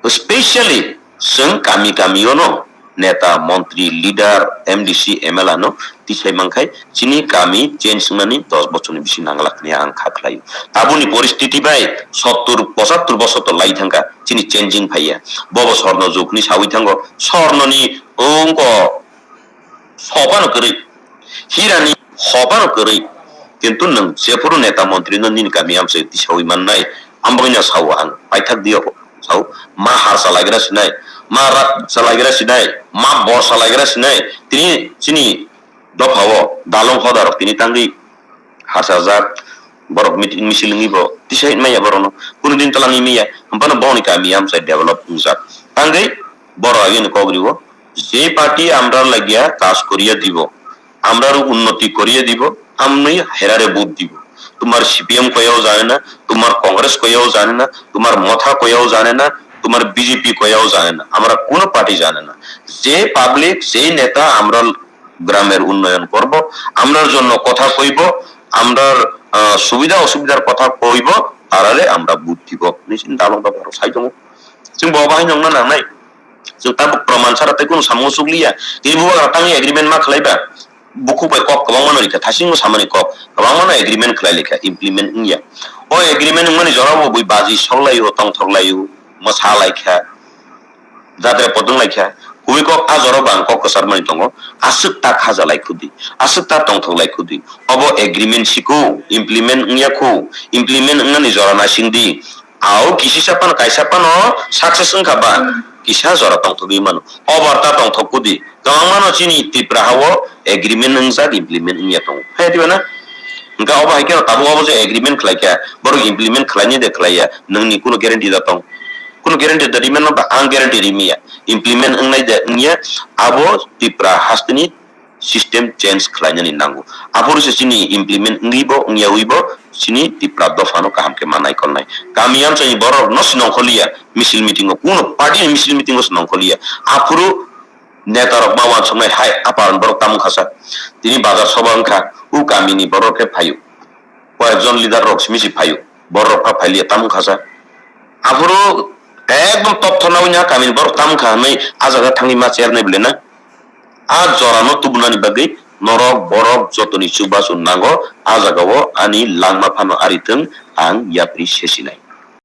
Specially chwng kami kami ono neta, montri, leader, M D C, M L A no tisai mankhai chini kami change wngnani dos bochorni bisi nanglak hwnwi ang kha khlaio. Tabukni poristiti bai sottur pochattur bochor to lai thangkha chini changing phaiya. Bobo sorno jukni sawi thango, sornoni wngko Sopano kwrwi, hirani hopano kwrwi, kintu nwng jephuru neta montri no nini kami amchai tisawi mannai, ambagwino sao ang paithak diyo sao, ma har chalaigra sinai, ma rak chalaigra sinai, ma bor chalaigra sinai, tini chini dophao dalong hodarok tini tangwi Hachajak, borok meeting misil wngwi bo tisai maya borokno. Kunu din twlangwi maya, hwnphano boni kami amchai develop wngjak. Tangwi borok agini kok riwo, "যে পার্টি আমরা লাগিয়া কাজ করিয়া দিব, আমরা উন্নতি করিয়া দিব, আপনি হেরারে ভোট দিব।" তোমার সিপিএম কইয়াও জানে না, তোমার কংগ্রেস কইয়াও জানে না, তোমার মথা কইয়াও জানে না, তোমার বিজেপি কইয়াও জানে না, আমরা কোনো পার্টি জানে না। যে পাবলিক, যে নেতা আমরা গ্রামের উন্নয়ন করব, আমরার জন্য কথা কইব, আমরার, আহ, সুবিধা অসুবিধার কথা কইব, তারারে আমরা ভোট দিব। Nini dalong dopha rok sai tongo. Chwng bo bahai nongna nangnai. Chwng tabuk proman sara tei kunu samung sukliya. Tini bubagra tangwi agreement ma khlaiba. Bukhuk bai kok kwbangma no rikha, thasingbo samani kok. Kwbangma no agreement khlai likha, implement wngya. O agreement wngmani jorao bui baji soklaio, tongthoklaio, mwsa laikha. Jatra podung laikha, kubui kok a jora bang kok kwchar mani tongo, aswk ta khaja lai khudi, aswk ta tongthok lai khudi, obo agreement siko, implement wngya kho, implement wngnani jora naising di, ao kisisa phano kaisa phano success wngkha ba, kisa jora tongthogwi mano, obo ta tongthok khudi, kwbangma no chini Tripura hao agreement wngjak, implement wngya tongo, hai diba na? Hwnkhe obo hai khe tabuk obo je agreement khlaikha, borok implement khlaini de khlaiya, nwngni kunu guarantee da tong? Kunu guarantee da rimano ba ang guarantee rimya. Implement wngnai de wngya, abo Tripura hasteni system change khlainani nango. Aphuru se chini implement wngwi bo, wngyawi bo, chini Tripura dophano kaham khe manai kolnai. Kami amchaini borok no se nongkholiya, misil meeting o, kuno party ni misil meeting o se nongkholiya. Aphuru netarok ma uansuknai hai, a paran borok tamo khasa. Tini bazar soba wngkha, u kamini borok khe phaio. Koyekjon leader rok simi si phaio. Borok pha phailiya tamo khasa. Aphuru ekdom topthorna wngya kamini borok tamo kha hwnwi a jaga thangwi ma chernai bwlena. A jorano tubunani bagwi norok borok jotoni chubachu nango, a jagao ani langma phano aritwng ang yapri sesinai.